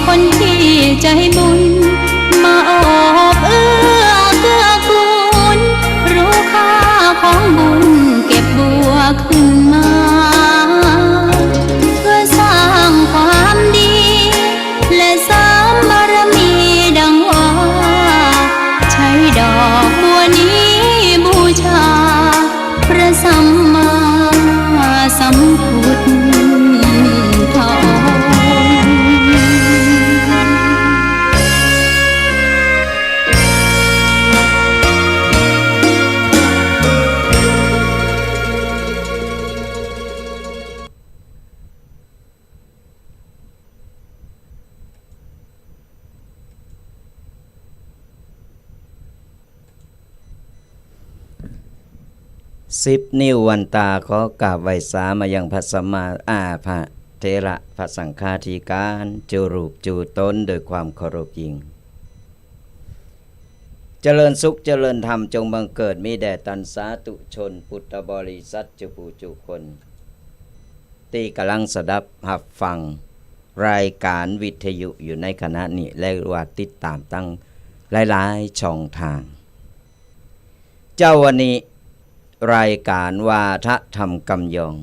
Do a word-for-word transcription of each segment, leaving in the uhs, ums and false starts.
คนที่ใจ๋บุญ มาโอบเอื้อเกื้อกูล รู้ค่าของบุญเก็บบัวขึ้นมา เพื่อสร้างความดี และเสริมบารมีดังว่า ใช้ดอกบัวนี้บูชา พระสัมมาสัมพุทธองค์ สิบ นิ้ววันตา ขอกราบไหว้สามายังพระสัมมา อา พระเถระ พระสังฆาธิการ จูรูปจูตน โดยความเคารพยิ่ง เจริญสุข เจริญธรรม จงบังเกิดมีแด่ต้านสาธุชน พุทธบริษัท จูผู้จูคน ตี้ก่ำลังสดับฮับฟัง รายก๋านวิทยุอยู่ในขณะนี้ และว่าติดต๋ามตังหลายๆ ช่องตาง เจ๊าวันนี้ รายก๋านวาทะธรรมกำยอง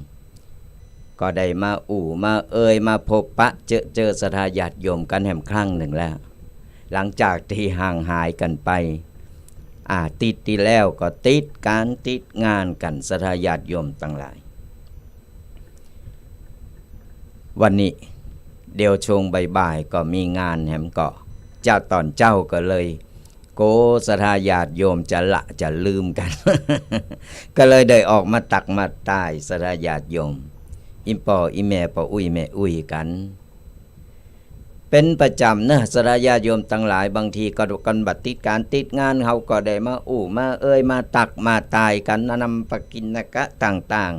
ก็ได้มาอู้มาเอ่ย มาพบปะเจอเจอศรัทธาญาติโยมกั๋นแหมครั้งนึ่งแล้ว หลังจากตี้ห่างหายกั๋นไป อาทิตย์ตี้แล้วก็ติดก๋านติดงานกั๋น ศรัทธาญาติโยมตังหลาย วันนี้ เดี๋ยวช่วงบ่ายๆ ก็มีงานแหมก่อ เจ๊าต๋อนเจ๊าก็เลย โกศรัทธาญาติโยมจะละจะลืมกั๋น ก็เลยได้ออกมาตักมาตายศรัทธาญาติโยม อี่ป้ออี่แม่ ป้ออุ๊ยแม่อุ๊ยกั๋น เป๋นประจ๋ำเนาะ ศรัทธาญาติโยมตังหลาย บางทีก็กั๋นบ่ติดก๋านติดงาน เฮาก็ได้มาอู้มาเอ่ย มาตักมาตายกั๋น นำปกิณกะต่าง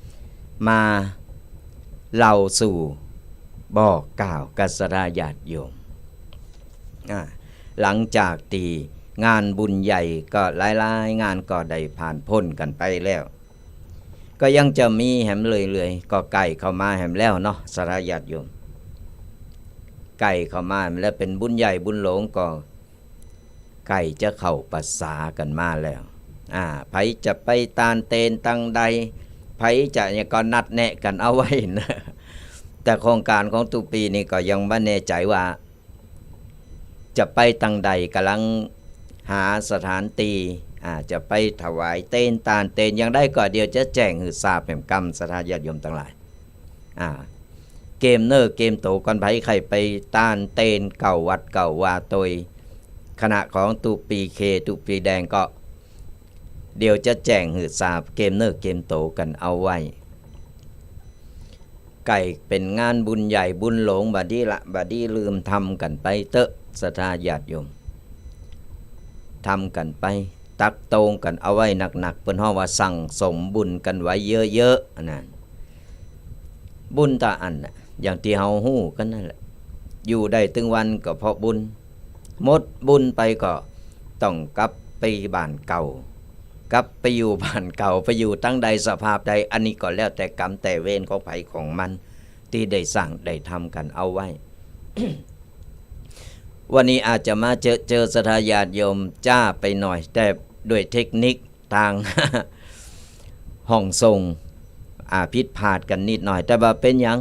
ๆ มาเล่าสู่บอกกล่าวกับศรัทธาญาติโยม อ่า หลังจากตี้งานบุญใหญ่ก็หลายๆ งานก็ได้ผ่านป๊นกั๋นไปแล้ว ก็ยังจะมีแหมเรื่อยๆ ก็ใก้เข้ามาแหมแล้วเนาะ ศรัทธาญาติโยม ใก้เข้ามาแหมแล้ว เป๋นบุญใหญ่บุญหลวงก็ ใก้จะเข้าพรรษากั๋นมาแล้ว อ่า ใผจะไปตานเตนตังใด ใผจะหยังก็นัดแนะกั๋นเอาไว้นะ แต่โครงก๋านของตุ๊ปี๋นี่ก็ยังบ่แน่ใจ๋ว่า จะไปตังใด ก่ำลังหาสถานตี้ อ่า จะไปถวายเตนตานเตน อย่างใดก็เดี๋ยวจะแจ้งหื้อทราบแหมกำ ศรัทธาญาติโยมตังหลาย อ่า เกียมเนื้อเกียมตั๋วก่อน ใผใค่ไปตานเตนเก้าวัดเก้าวาโตย ขณะของตุ๊ปี๋เข ตุ๊ปี๋แดงก็ เดี๋ยวจะแจ้งหื้อทราบ เกียมเนื้อเกียมตั๋วกั๋นเอาไว้ ใก้เป๋นงานบุญใหญ่บุญหลวง บ่ดีละ บ่ดีลืม ทำกั๋นไปเต๊อะ ศรัทธาญาติโยม ทำกั๋นไป ตักตวงกั๋นเอาไว้หนักๆ เปิ้นฮ้องว่าสั่งสมบุญกั๋นไว้เยอะๆ อันนั้น บุญตาอั้นน่ะ อย่างตี้เฮาฮู้กั๋นนั่นแหละ อยู่ได้ตึงวันก็เพราะบุญ หมดบุญไปก็ต้องกลับไปบ้านเก่า กลับไปอยู่บ้านเก่า ไปอยู่ตังใดสภาพใด อันนี้ก็แล้วแต่กรรมแต่เวรของใผของมัน ตี้ได้สร้างได้ทำกั๋นเอาไว้ วันนี้อาจจะมาเจอ เจอศรัทธาญาติโยมจ๊าไปหน่อย แต่ด้วยเทคนิคตาง ห้องส่ง อ่า ผิดพลาดกั๋นนิดหน่อย แต่บ่าเป๋นหยัง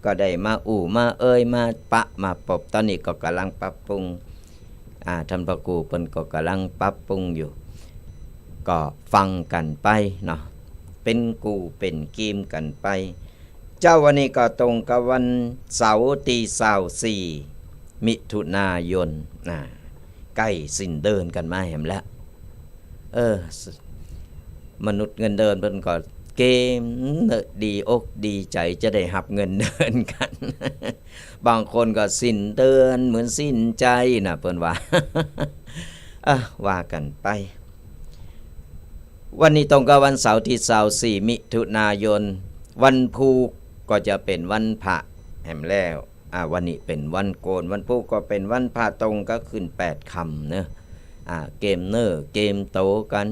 ก็ได้มาอู้มาเอ่ย มาปะมาปบ ต๋อนนี้ก็ก่ำลังปรับปรุง อ่า ต้านพระครูเปิ้นก็ก่ำลังปรับปรุงอยู่ ก็ฟังกั๋นไปเนาะ เป๋นกู้เป๋นกีมกั๋นไป เจ๊าวันนี้ก็ตรงกับวันเสาร์ตี้ซาวสี่ มิถุนายน อ่า ใก้สิ้นเดือนกั๋นมาแหมแล้ว เออ มนุษย์เงินเดือนเปิ้นก็เกมเนาะ ดีอกดีใจ๋จะได้ฮับเงินเดือนกั๋น บางคนก็สิ้นเดือนเหมือนสิ้นใจ๋นะ เปิ้นว่า อ่ะ ว่ากั๋นไป วันนี้ตรงกับวันเสาร์ตี้ซาวสี่ มิถุนายน วันพูกก็จะเป๋นวันพระแหมแล้ว อ่า วันนี้เป๋นวันโกน วันพูกก็เป๋นวันพระตรงกับขึ้นแปดค่ำเนาะ อ่า เกียมเนื้อเกียมตั๋วกั๋น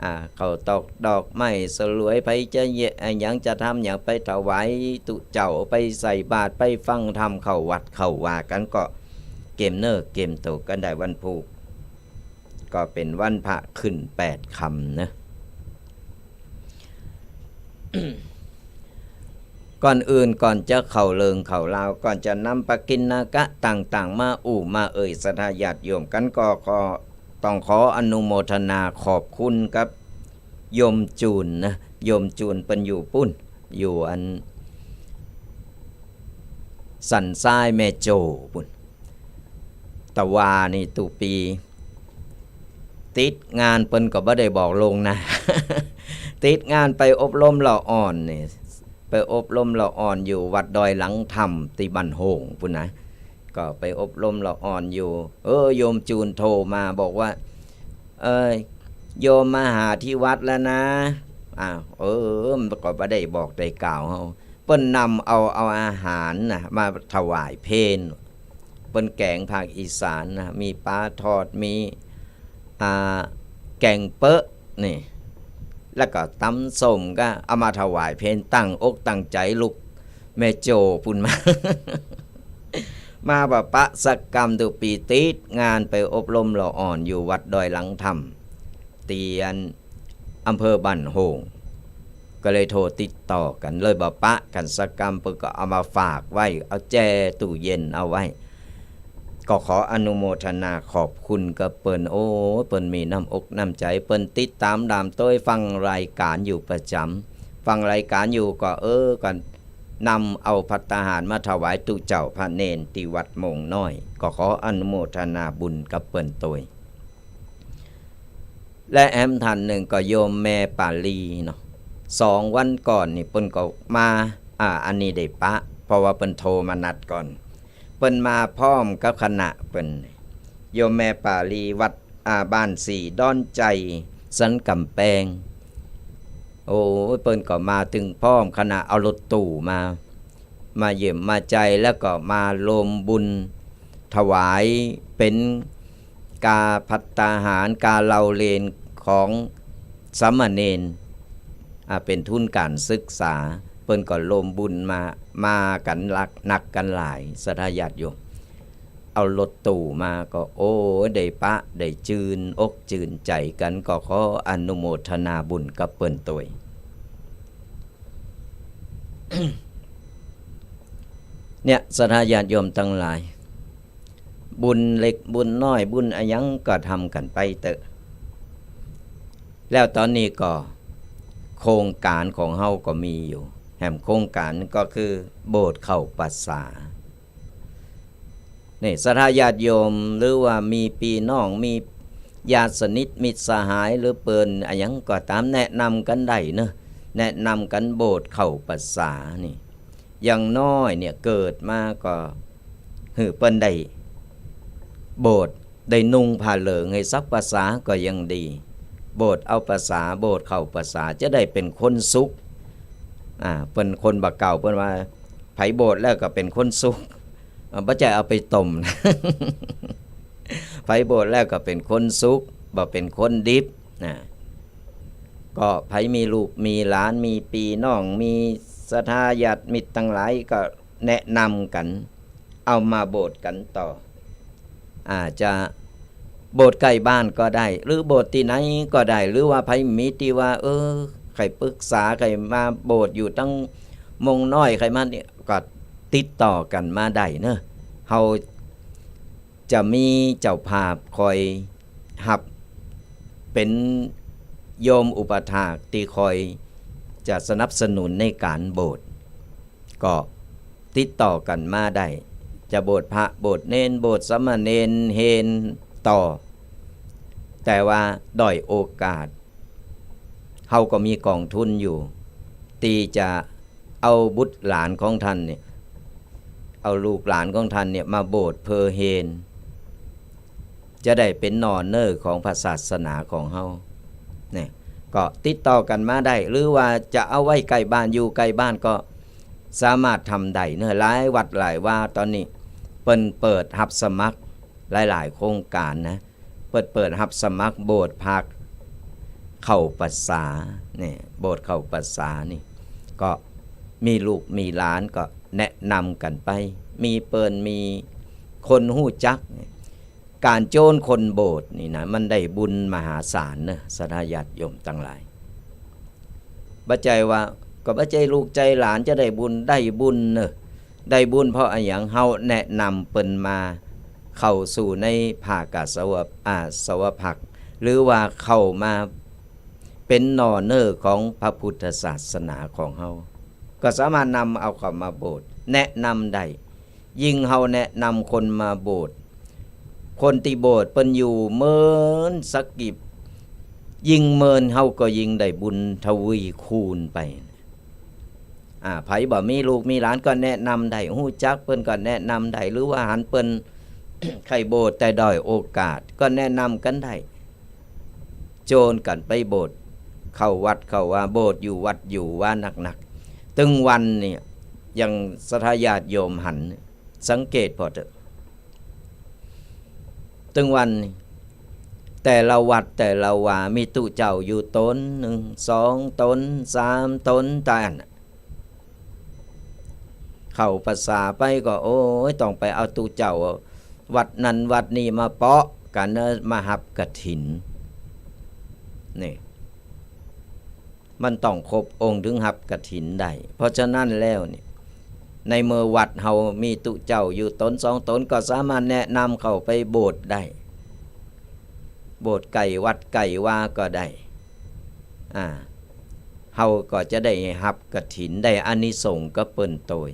อ่า ข้าวตอกดอกไม้สลวย ใผจะเยะ อ่า หยังจะทำหยังไปถวายตุ๊เจ้า ไปใส่บาตร ไปฟังธรรม เข้าวัดเข้าวากั๋นก็เกียมเนื้อเกียมตั๋วกั๋นได้วันพูก ก็เป๋นวันพระขึ้นแปดค่ำเนาะ ก่อนอื่นก่อนจะเข้าเรื่องเข้าราว ก่อนจะนำปกิณณกะต่างๆ มาอู้มาเอ่ยศรัทธาญาติโยมกั๋นก็ขอ ต้องขออนุโมทนาขอบคุณกับโยมจูนนะ โยมจูนเปิ้นอยู่ปุ้น อยู่อันสันทรายแม่โจ้ปุ้น ตะวานี่ตุ๊ปี ติดงานเปิ้นก็บ่ได้บอกล่วงหน้า ติดงานไปอบรมละอ่อนนี่ ไปอบรมละอ่อนอยู่วัดดอยหลังธรรมตี้บ้านโฮ่งปุ้นนะ ก็ไปอบรมละอ่อนอยู่ เออ โยมจูนโทรมาบอกว่า เอ้ย โยมมาหาตี้วัดแล้วนะ อ้าว เออ มันก็บ่ได้บอกได้กล่าวเฮา เปิ้นนำเอา เอาอาหารน่ะ มาถวายเพล เปิ้นแก๋งภาคอีสานน่ะ มีป๋าทอด มี อ่า แก๋งเป๊อะนี่ แล้วก็ต๋ำส้มก็เอามาถวายเพล ตั้งอกตั้งใจ๋ลุกแม่โจ้ปุ้นมา มาบ่ปะสักกำ ตุ๊ปีติดงานไปอบรมละอ่อนอยู่วัดดอยหลังธรรม ตี้อันอำเภอบ้านโฮ่ง ก็เลยโทรติดต่อกั๋น เลยบ่ปะกั๋นสักกำ เปิ้นก็เอามาฝากไว้ เอาแจ้ตู้เย็นเอาไว้ ก็ขออนุโมทนาขอบคุณกับเปิ้น โอ้ เปิ้นมีน้ำอกน้ำใจ๋ เปิ้นติดต๋ามดามต้วยฟังรายก๋านอยู่ประจ๋ำ ฟังรายก๋านอยู่ก็ เออ ก็นำเอาภัตตาหารมาถวายตุ๊เจ้าพระเณรตี้วัดโมงน้อย ก็ขออนุโมทนาบุญกับเปิ้นตวย และแหมท่านนึ่งก็โยมแม่ปาลีเนาะ สองวันก่อนนี่เปิ้นก็มา อ่า อันนี้ได้ปะ เพราะว่าเปิ้นโทรมานัดก่อน เปิ้นมาพร้อมกับคณะเปิ้น โยมแม่ปาลีวัด อ่า บ้านสีดอนใจ๋ สันก๋ำแปง โอ้ย เปิ้นก็มาตึงพร้อมคณะ เอารถตู้มา มาเยี่ยมมาใจ๋ แล้วก็มาโฮมบุญถวายเป๋นกาภัตตาหาร กาเล่าเรียนของสามเณร อ่า เป๋นทุนก๋านศึกษา เปิ้นก็โฮมบุญมา มากั๋นหลาก นักกั๋นหลาย ศรัทธาญาติโยม เอารถตู้มาก็ โอ้ ได้ปะ ได้จื้นอกจื้นใจ๋กั๋น ก็ขออนุโมทนาบุญกับเปิ้นตวย เนี่ย ศรัทธาญาติโยมตังหลาย บุญเล็กบุญน้อย บุญอะหยังก็ทำกั๋นไปเต๊อะ แล้วต๋อนนี้ก็โครงก๋านของเฮาก็มีอยู่ แหมโครงก๋านก็คือโบสถ์เข้าพรรษา นี่ ศรัทธาญาติโยม หรือว่ามีปี้น้อง มีญาติสนิทมิตรสหาย หรือเปิ้นอะหยังก็ต๋าม แนะนำกั๋นได้เนาะ แนะนำกั๋นโบสถ์เข้าพรรษานี่ อย่างน้อยเนี่ยเกิดมาก็หื้อเปิ้นได้โบสถ์ ได้นุ่งผ้าเหลืองหื้อสักพรรษาก็ยังดี โบสถ์เอาพรรษา โบสถ์เข้าพรรษา จะได้เป๋นคนสุข อ่า เปิ้นคนบ่าเก่าเปิ้นว่า ใผโบสถ์แล้วก็เป๋นคนสุข อ่า บ่ใจ้เอาไปต้มนะ ใผโบสถ์แล้วก็เป๋นคนสุข บ่เป๋นคนดิบนะ ก็ใผมีลูกมีหลาน มีปี้น้อง มีศรัทธาญาติมิตรตังหลายก็แนะนำกั๋น เอามาโบสถ์กั๋นต่อ อาจจะโบสถ์ใก้บ้านก็ได้ หรือโบสถ์ตี้ไหนก็ได้ หรือว่าใผมีตี้ว่า เออ ใค่ปรึกษา ใค่มาโบสถ์อยู่ตังโมงน้อย ใค่มาเนี่ย ก็ติดต่อกั๋นมาได้เนาะ เฮาจะมีเจ้าภาพคอยฮับ เป๋นโยมอุปัฏฐากตี้คอยจะสนับสนุนในก๋านโบสถ์ ก็ติดต่อกั๋นมาได้ จะโบสถ์พระ โบสถ์เณร โบสถ์สามเณร เณรต่อ แต่ว่าด้อยโอกาส เฮาก็มีก๋องทุนอยู่ ตี้จะเอาบุตรหลานของต้านเนี่ย เอาลูกหลานของต้านเนี่ยมาโบสถ์เปื้อเณร จะได้เป๋นหน่อเนื้อของพระศาสนาของเฮา เนี่ย ก็ติดต่อกั๋นมาได้ หรือว่าจะเอาไว้ใก้บ้าน อยู่ใก้บ้านก็สามารถทำได้เนาะ หลายวัดหลายวาต๋อนนี้ เปิ้นเปิดฮับสมัครหลายๆ โครงก๋านนะ เปิ้นเปิดฮับสมัครโบสถ์พระ เข้าพรรษาเนี่ย โบสถ์เข้าพรรษานี่ ก็มีลูกมีหลานก็แนะนำกั๋นไป มีเปิ้น มีคนฮู้จักเนี่ย ก๋านโจ้นคนโบสถ์นี่นะ มันได้บุญมหาศาลเนอะ ศรัทธาญาติโยมตังหลาย บ่ใจ้ว่า ก็บ่ใจ้ลูกใจ้หลานจะได้บุญ ได้บุญเนอะ ได้บุญเพราะอะหยัง เฮาแนะนำเปิ้นมาเข้าสู่ในภาคอาสวะ อาสวะพรรค หรือว่าเข้ามาเป๋นหน่อเนอร์ของพระพุทธศาสนาของเฮา ก็สามารถนำเอาเข้ามาโบสถ์ แนะนำได้ ยิ่งเฮาแนะนำคนมาโบสถ์ คนตี้โบสถ์เปิ้นอยู่เมินสักกี่ ยิ่งเมินเฮาก็ยิ่งได้บุญทวีคูณไป อ่า ใผบ่มีลูกมีหลานก็แนะนำได้ ฮู้จักเปิ้นก็แนะนำได้ หรือว่าหันเปิ้น ใค่โบสถ์แต่ด้อยโอกาส ก็แนะนำกั๋นได้ โจ้นกั๋นไปโบสถ์ เข้าวัดเข้าวา โบสถ์อยู่วัดอยู่วานักๆ ตึงวันเนี่ย อย่างศรัทธาญาติโยมหัน สังเกตผ่อเต๊อะ ตึงวันนี่ แต่ละวัดแต่ละวามีตุ๊เจ้าอยู่ต๋นนึ่ง สองต๋น สามต๋น ต๋นอั้นน่ะ เข้าพรรษาไปก็ โอ๊ย ต้องไปเอาตุ๊เจ้าวัดนั้นวัดนี้มาเปาะกั๋นเนอะ มาฮับกฐิน นี่ มันต้องครบองค์ถึงฮับกฐินได้ เพราะฉะนั้นแล้วเนี่ย ในเมื่อวัดเฮามีตุ๊เจ้าอยู่ต๋นสองต๋น ก็สามารถแนะนำเข้าไปโบสถ์ได้ โบสถ์ใก้วัดใก้วาก็ได้ อ่า เฮาก็จะได้ฮับกฐิน ได้อานิสงส์กับเปิ้นโตย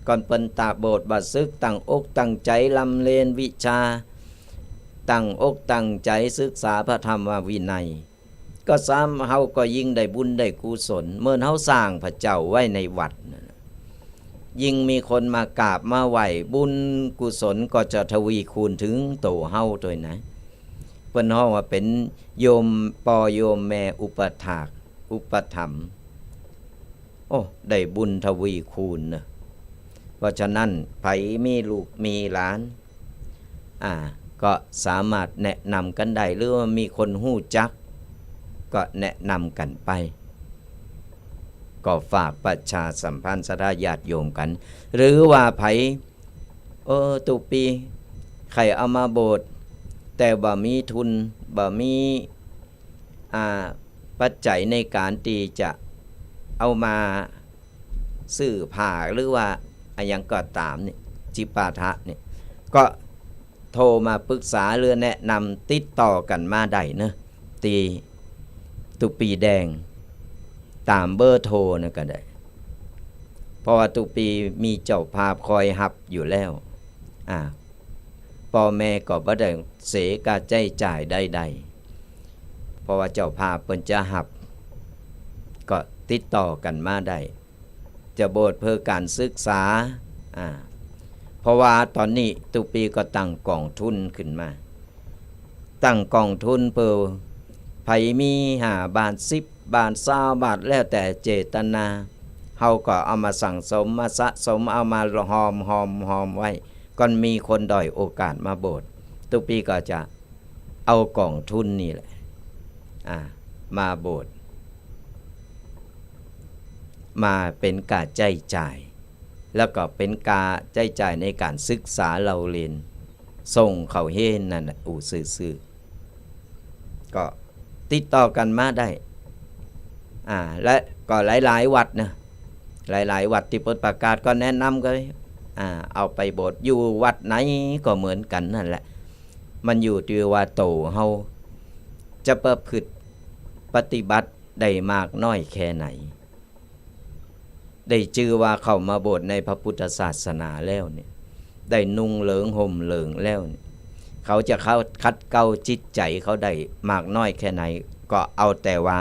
ก่อนเปิ้นต๋าโบสถ์บ่าสึก ตั้งอกตั้งใจ๋ร่ำเรียนวิชา ตั้งอกตั้งใจ๋ศึกษาพระธรรมวินัย ก็สาม เฮาก็ยิ่งได้บุญได้กุศล เหมือนเฮาสร้างพระเจ้าไว้ในวัดนั่นน่ะ ยิ่งมีคนมากราบมาไหว้ บุญกุศลก็จะทวีคูณถึงโตเฮาโตยนะ เปิ้นฮ้องว่าเป๋นโยมป้อโยมแม่อุปถาก อุปถัมภ์ โอ้ ได้บุญทวีคูณเนอะ เพราะฉะนั้นใผมีลูกมีหลาน อ่า ก็สามารถแนะนำกั๋นได้ หรือว่ามีคนฮู้จัก ก็แนะนำกั๋นไป ก็ฝากประชาสัมพันธ์ศรัทธาญาติโยมกั๋น หรือว่าใผ เออ ตุ๊ปี๋ใค่เอามาโบสถ์ แต่บ่มีทุน บ่มี อ่า ปัจจัยในก๋านตี้จะเอามาซื้อผ้า หรือว่าอะหยังก็ต๋ามนี่ จิปาถะนี่ ก็โทรมาปรึกษาหรือแนะนำ ติดต่อกั๋นมาได้เนอะ ตี้ตุ๊ปี๋แดง ต๋ามเบอร์โทรนั่นก็ได้ เพราะว่าตุ๊ปี๋มีเจ้าภาพคอยฮับอยู่แล้ว อ่า ป้อแม่ก็บ่ได้เสียค่าใจ๊จ่ายใดๆ เพราะว่าเจ้าภาพเปิ้นจะฮับ ก็ติดต่อกั๋นมาได้ จะโบสถ์เพื่อก๋านศึกษา อ่า เพราะว่าต๋อนนี้ตุ๊ปี๋ก็ตั้งก๋องทุนขึ้นมา ตั้งก๋องทุนเปื้อ ใผมีห้าบาท สิบบาท ซาวบาท แล้วแต่เจตนา เฮาก็เอามาสั่งสม มาสะสม เอามาหอมหอมหอมไว้ ก่อนมีคนด้อยโอกาสมาโบสถ์ ตุ๊ปี๋ก็จะเอาก๋องทุนนี่แหละ อ่า มาโบสถ์ มาเป๋นค่าใจ๊จ่าย แล้วก็เป๋นค่าใจ๊จ่ายในก๋านศึกษาเล่าเรียน ส่งเขาเฮียนนั่นแหละ อู้ซื่อๆ ก็ติดต่อกั๋นมาได้ อ่า และก็หลายๆ วัดนะ หลายๆ วัดตี้เปิ้นประกาศก็แนะนำก็ อ่า เอาไปโบสถ์ อยู่วัดไหนก็เหมือนกั๋นนั่นแหละ มันอยู่ตี้ว่าโตเฮาจะประพฤติปฏิบัติได้มากน้อยแค่ไหน ได้จื้อว่าเข้ามาโบสถ์ในพระพุทธศาสนาแล้วเนี่ย ได้นุ่งเหลืองห่มเหลืองแล้วเนี่ย เขาจะเข้าขัดเกลาจิตใจ๋เขาได้มากน้อยแค่ไหน ก็เอาแต่ว่า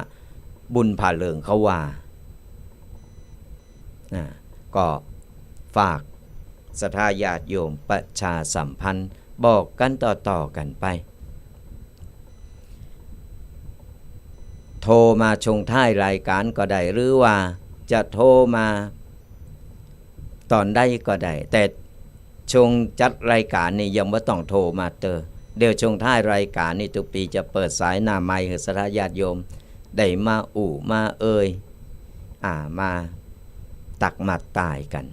บุญผ้าเหลืองเขาว่า อ่า ก็ฝากศรัทธาญาติโยมประชาสัมพันธ์ บอกกั๋นต่อๆ กั๋นไป โทรมาช่วงท้ายรายการก็ได้ หรือว่าจะโทรมาต๋อนใดก็ได้ แต่ช่วงจัดรายการนี่ยังบ่ต้องโทรมาเต๊อะ เดี๋ยวช่วงท้ายรายก๋านนี่ ตุ๊กปี๋จะเปิดสายหน้าไมค์หื้อศรัทธาญาติโยมได้มาอู้มาเอ่ย อ่า มาตักมาตายกั๋น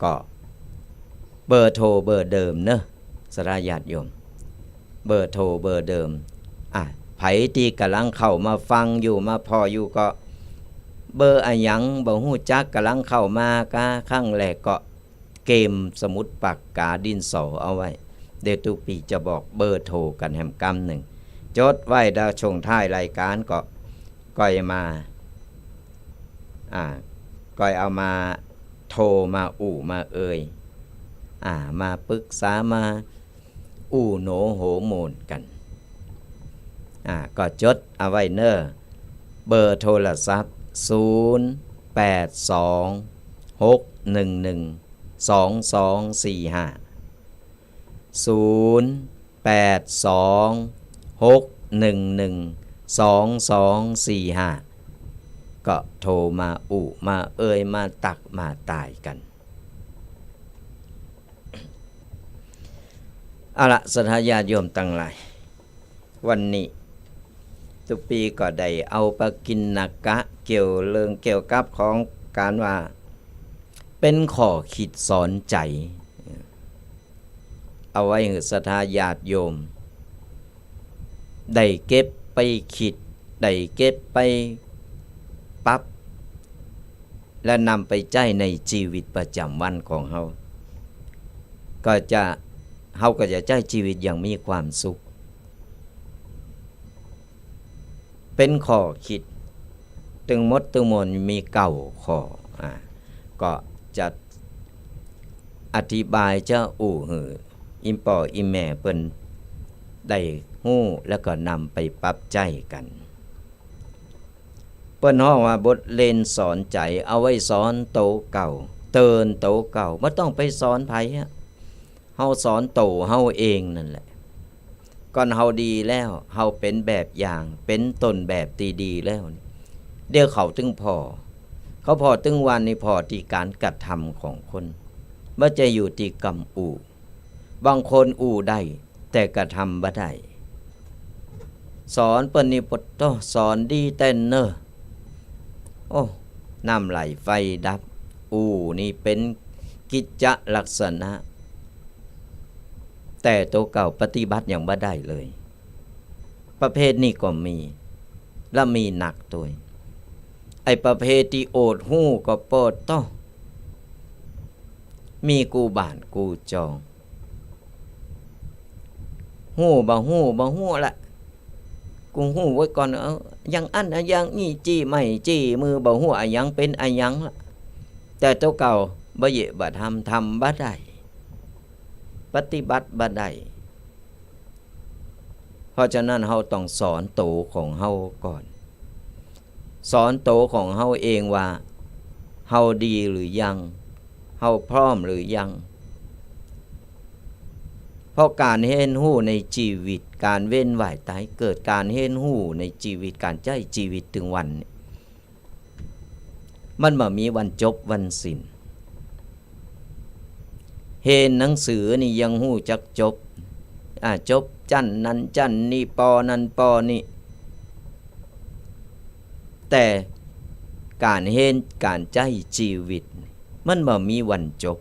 ก็เบอร์โทรเบอร์เดิมเนาะ ศรัทธาญาติโยม เบอร์โทรเบอร์เดิม อ่ะ ใผตี้ก่ำลังเข้ามาฟังอยู่ มาผ่ออยู่ก็ เบอร์อะหยังบ่ฮู้จัก ก่ำลังเข้ามากาครั้งแรกก็ เกมสมุดปากก๋าดินสอเอาไว้ เดี๋ยวตุ๊กปี๋จะบอกเบอร์โทรกั๋นแหมกำนึ่ง จดไว้ เดี๋ยวช่วงท้ายรายก๋านก็ ก่อยมา อ่า ก่อยเอามาโทรมาอู้มาเอ่ย อ่า มาปึกษามา อู้โหนโหมนกั๋น อ่า ก็จดเอาไว้เนาะ เบอร์โทรศัพท์ ศูนย์ แปด สอง หก หนึ่ง หนึ่ง สอง สอง สี่ ห้า ศูนย์ แปด สอง หก หนึ่ง หนึ่ง สอง สอง สี่ ห้า ก็โทรมาอู้มาเอ่ย มาตักมาตายกั๋น เอาละ ศรัทธาญาติโยมตังหลาย วันนี้ตุ๊กปี๋ก็ได้เอาปกิณกะเกี่ยวเรื่องเกี่ยวกับของก๋านว่า เป๋นข้อคิดสอนใจ๋ เอาไว้หื้อศรัทธาญาติโยม ได้เก็บไปคิด ได้เก็บไปปรับ และนำไปใจ๊ในจีวิตประจ๋ำวันของเฮา ก็จะ เฮาก็จะใจ๊จีวิตอย่างมีความสุข เป๋นข้อคิด ตึงหมดตึงมวลมีเก้าข้อ อ่า ก็จะอธิบายจะอู้หื้ออี่ป้ออี่แม่เปิ้นได้ฮู้ แล้วก็นำไปปรับใจ๊กั๋น เปิ้นฮ้องว่าบทเรียนสอนใจ๋ เอาไว้สอนโตเก่า เตื๋อนโตเก่า บ่ต้องไปสอนใผอะ เฮาสอนโตเฮาเองนั่นแหละ ก่อนเฮาดีแล้ว เฮาเป๋นแบบอย่าง เป๋นต้นแบบตี้ดีแล้ว เดี๋ยวเขาตึงผ่อ เขาผ่อตึงวันนี้ผ่อตี้ก๋านกระทำของคน บ่ใจ้อยู่ตี้กำอู้ บางคนอู้ได้ แต่กระทำบ่ได้ สอนเปิ้นนี่ปะโต๊ะ สอนดีแต๊เน่อ โอ้ น้ำไหลไฟดับ อู้นี่เป๋นกิจจะลักษณะ แต่โตเก่าปฏิบัติหยังบ่ได้เลย ประเภทนี้ก็มี และมีนักตวย ไอ้ประเภทตี้โอดฮู้ก็ปะโต๊ะ มีกู้บ้านกู้จอง ฮู้บ่ฮู้ บ่ฮู้ละ กูฮู้ไว้ก่อน เอ้า อย่างอั้นอะ อย่างอี้ จี้ไม้จี้มือ บ่ฮู้อะหยังเป๋นอะหยังละ แต่โตเก่าบ่เยียะบ่ทำ ทำบ่ได้ ปฏิบัติบ่ได้ เพราะฉะนั้นเฮาต้องสอนโตของเฮาก่อน สอนโตของเฮาเองว่า เฮาดีหรือยัง เฮาพร้อมหรือยัง เพราะก๋านเฮียนฮู้ในจีวิต ก๋านเวียนว่ายตายเกิด ก๋านเฮียนฮู้ในจีวิต ก๋านใจ๊จีวิตตึงวันนี่ มันบ่มีวันจบวันสิ้น เฮียนหนังสือนี่ยังฮู้จักจบ อ่า จบจั้นนั้นจั้นนี้ ปอนั้นปอนี้ แต่ก๋านเฮียน ก๋านใจ๊จีวิต มันบ่มีวันจบ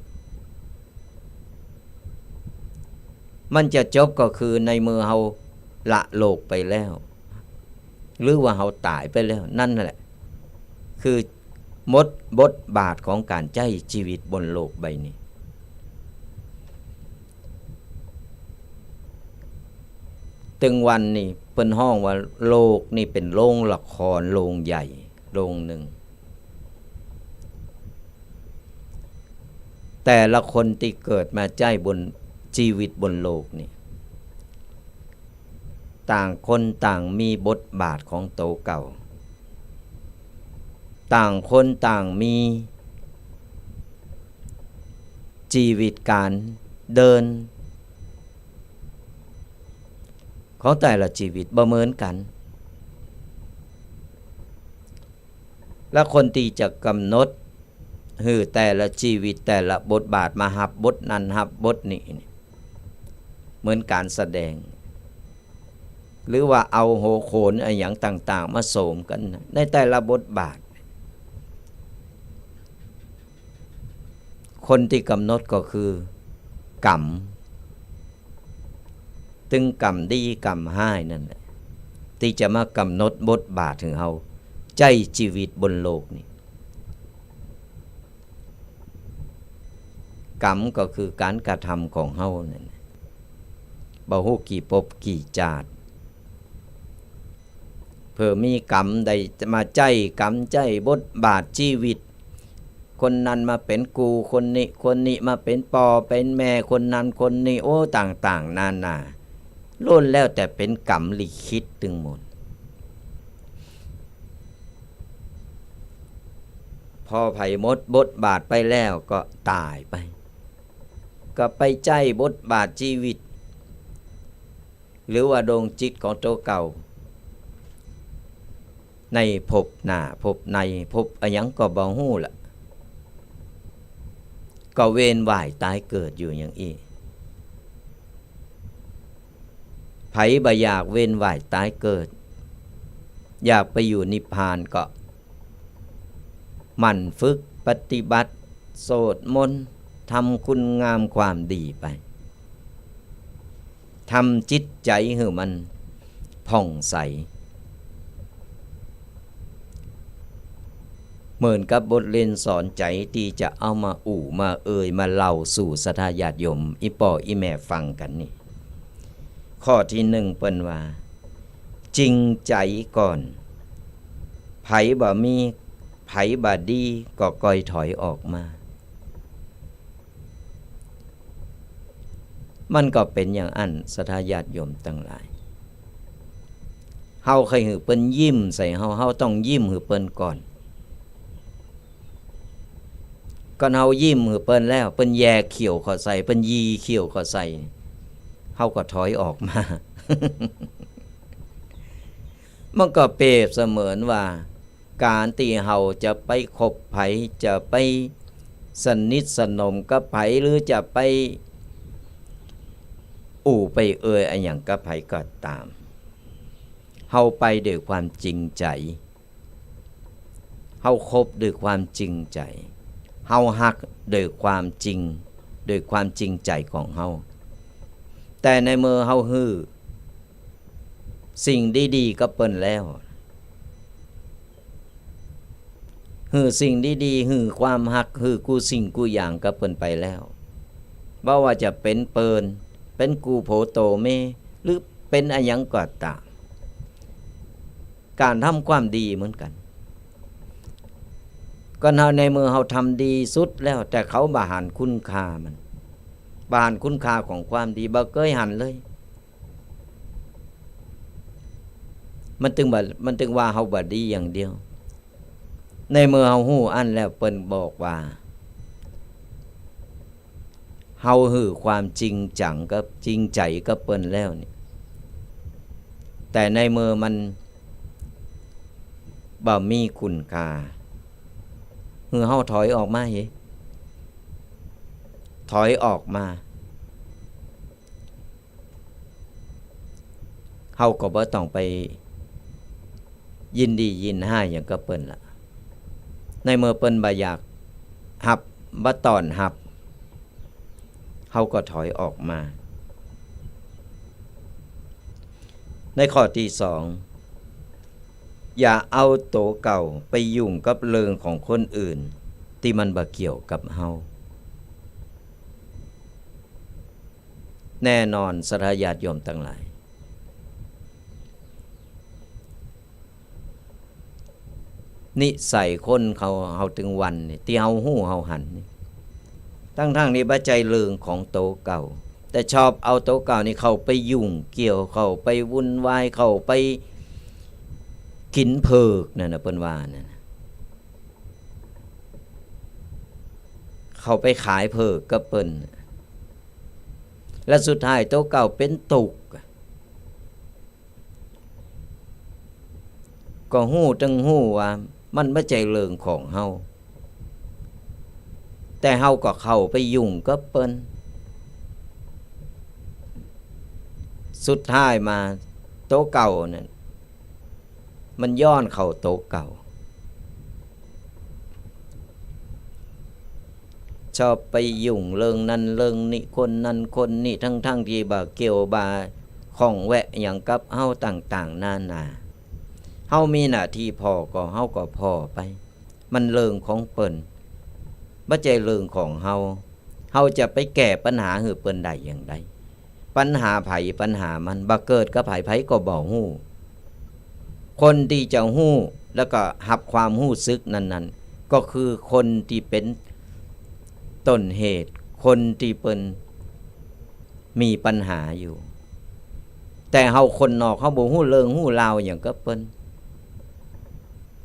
มันจะจบก็คือในเมื่อเฮาละโลกไปแล้ว หรือว่าเฮาต๋ายไปแล้ว นั่นแหละ คือหมดบทบาทของก๋านใจ๊จีวิตบนโลกใบนี้ ตึงวันนี้เปิ้นฮ้องว่าโลกนี่เป๋นโรงละครโรงใหญ่โรงนึ่ง แต่ละคนตี้เกิดมาใจ๊บนจีวิตบนโลกนี่ ต่างคนต่างมีบทบาทของโตเก่า ต่างคนต่างมีจีวิตก๋านเดิน ของแต่ละจีวิตบ่เหมือนกั๋น และคนตี้จะก๋ำหนดหื้อแต่ละจีวิตแต่ละบทบาทมาฮับบทนั้นฮับบทนี้นี่ เหมือนก๋านแสดง หรือว่าเอาหัวโขนอะหยังต่างๆ มาสมกั๋นในแต่ละบทบาท คนตี้ก๋ำหนดก็คือกรรม ตึงกรรมดีกรรมฮ้ายนั่นแหละ ตี้จะมากำหนดบทบาทหื้อเฮาใจ๊จีวิตบนโลกนี้ กรรมก็คือก๋านกระทำของเฮานั่นแหละ บ่ฮู้กี่ภพกี่จาติ เผื่อมีกรรมใดมาใจ๊กรรมใจ๊บทบาทจีวิต คนนั้นมาเป๋นกู่ คนนี้ คนนี้มาเป๋นป้อเป๋นแม่ คนนั้นคนนี้ โอ้ ต่างๆ นานา ล้วนแล้วแต่เป๋นกรรมลิขิตตึงหมด พอใผหมดบทบาทไปแล้วก็ต๋ายไป ก็ไปใจ๊บทบาทจีวิต หรือว่าดวงจิตของตั๋วเก่า ในภพหน้าภพในภพอะหยังก็บ่ฮู้ละ ก็เวียนว่ายต๋ายเกิดอยู่อย่างอี้ ใผบ่อยากเวียนว่ายต๋ายเกิด อยากไปอยู่นิพพานก็ หมั่นฝึกปฏิบัติ สวดมนต์ ทำคุณงามความดีไป ทำจิตใจ๋หื้อมันผ่องใส เหมือนกับบทเรียนสอนใจ๋ตี้จะเอามาอู้ มาเอ่ย มาเล่าสู่ศรัทธาญาติโยม อี่ป้ออี่แม่ฟังกั๋นนี่ ข้อตี้นึ่งเปิ้นว่า จริงใจ๋ก่อน ใผบ่มี ใผบ่ดีก็ก่อยถอยออกมา มันก็เป๋นอย่างอั้น ศรัทธาญาติโยมตังหลาย เฮาใค่หื้อเปิ้นยิ้มใส่เฮา เฮาต้องยิ้มหื้อเปิ้นก่อน ก่อนเฮายิ้มหื้อเปิ้นแล้ว เปิ้นแยเขี้ยวเข้าใส่ เปิ้นยีเขี้ยวเข้าใส่ เฮาก็ถอยออกมา มันก็เปรียบเสมือนว่า ก๋านตี้เฮาจะไปคบใผ จะไปสนิทสนมกับใผ หรือจะไปอู้ไปเอ่ยอะหยังกับใผก็ต๋าม เฮาไปด้วยความจริงใจ๋ เฮาคบด้วยความจริงใจ๋ เฮาฮักด้วยความจริง ด้วยความจริงใจ๋ของเฮา แต่ในเมื่อเฮาหื้อสิ่งดีๆ กับเปิ้นแล้ว หื้อสิ่งดีๆ หื้อความฮัก หื้อกู้สิ่งกู้อย่างกับเปิ้นไปแล้ว บ่ว่าจะเป๋นเปิ้น เป๋นกู้โผโตเม หรือเป๋นอะหยังก็ต๋าม ก๋านทำความดีเหมือนกั๋น ก่อนเฮา ในเมื่อเฮาทำดีสุดแล้ว แต่เขาบ่หันคุณค่ามัน บ่หันคุณค่าของความดี บ่เกยหันเลย มันตึงบ่า มันตึงว่าเฮาบ่ดีอย่างเดียว ในเมื่อเฮาฮู้อั้นแล้ว เปิ้นบอกว่า เฮาหื้อความจริงจังกับ จริงใจ๋กับเปิ้นแล้วนี่ แต่ในเมื่อมันบ่มีคุณค่า หื้อเฮาถอยออกมาเห ถอยออกมา เฮาก็บ่ต้องไปยินดียินฮ้ายหยังกับเปิ้นละ ในเมื่อเปิ้นบ่อยากฮับ บ่ต้อนฮับ เฮาก็ถอยออกมา ในข้อตี้สอง อย่าเอาตั๋วเก่าไปยุ่งกับเรื่องของคนอื่นตี้มันบ่เกี่ยวกับเฮา แน่นอน ศรัทธาญาติโยมตังหลาย นิสัยคนเขา เฮาตึงวันนี่ ตี้เฮาฮู้เฮาหันนี่ ตังๆ นี่บ่ใจ้เรื่องของตั๋วเก่า แต่ชอบเอาตั๋วเก่านี่เข้าไปยุ่งเกี่ยว เข้าไปวุ่นวาย เข้าไปกิ๋นเผิกนั่นน่ะ เปิ้นว่านั่นน่ะ เข้าไปขายเผิกกับเปิ้น และสุดท้ายตั๋วเก่าเป๋นตุ๊กข์ ก็ฮู้ตึงฮู้ว่ามันบ่ใจ้เรื่องของเฮา แต่เฮาก็เข้าไปยุ่งกับเปิ้น สุดท้ายมา โต๋เก่านั้น มันย้อนเข้าโต๋เก่า ชอบไปยุ่งเรื่องนั้นเรื่องนี้ คนนั้นคนนี้ ทั้งๆ ตี้บ่าเกี่ยวบ่าข้องแวะหยังกับเฮาต่างๆ นานา เฮามีหน้าตี้ผ่อก็เฮาก็ผ่อไป มันเรื่องของเปิ้น บ่ใจ้เรื่องของเฮา เฮาจะไปแก้ปัญหาหื้อเปิ้นได้อย่างใด ปัญหาใผปัญหามัน บ่าเกิดกับใผ ใผก็บ่ฮู้ คนตี้จะฮู้ แล้วก็ฮับความฮู้สึกนั้นๆ ก็คือคนตี้เป๋นต้นเหตุ คนตี้เปิ้นมีปัญหาอยู่ แต่เฮาคนนอก เฮาบ่ฮู้เรื่องฮู้ราวหยังกับเปิ้น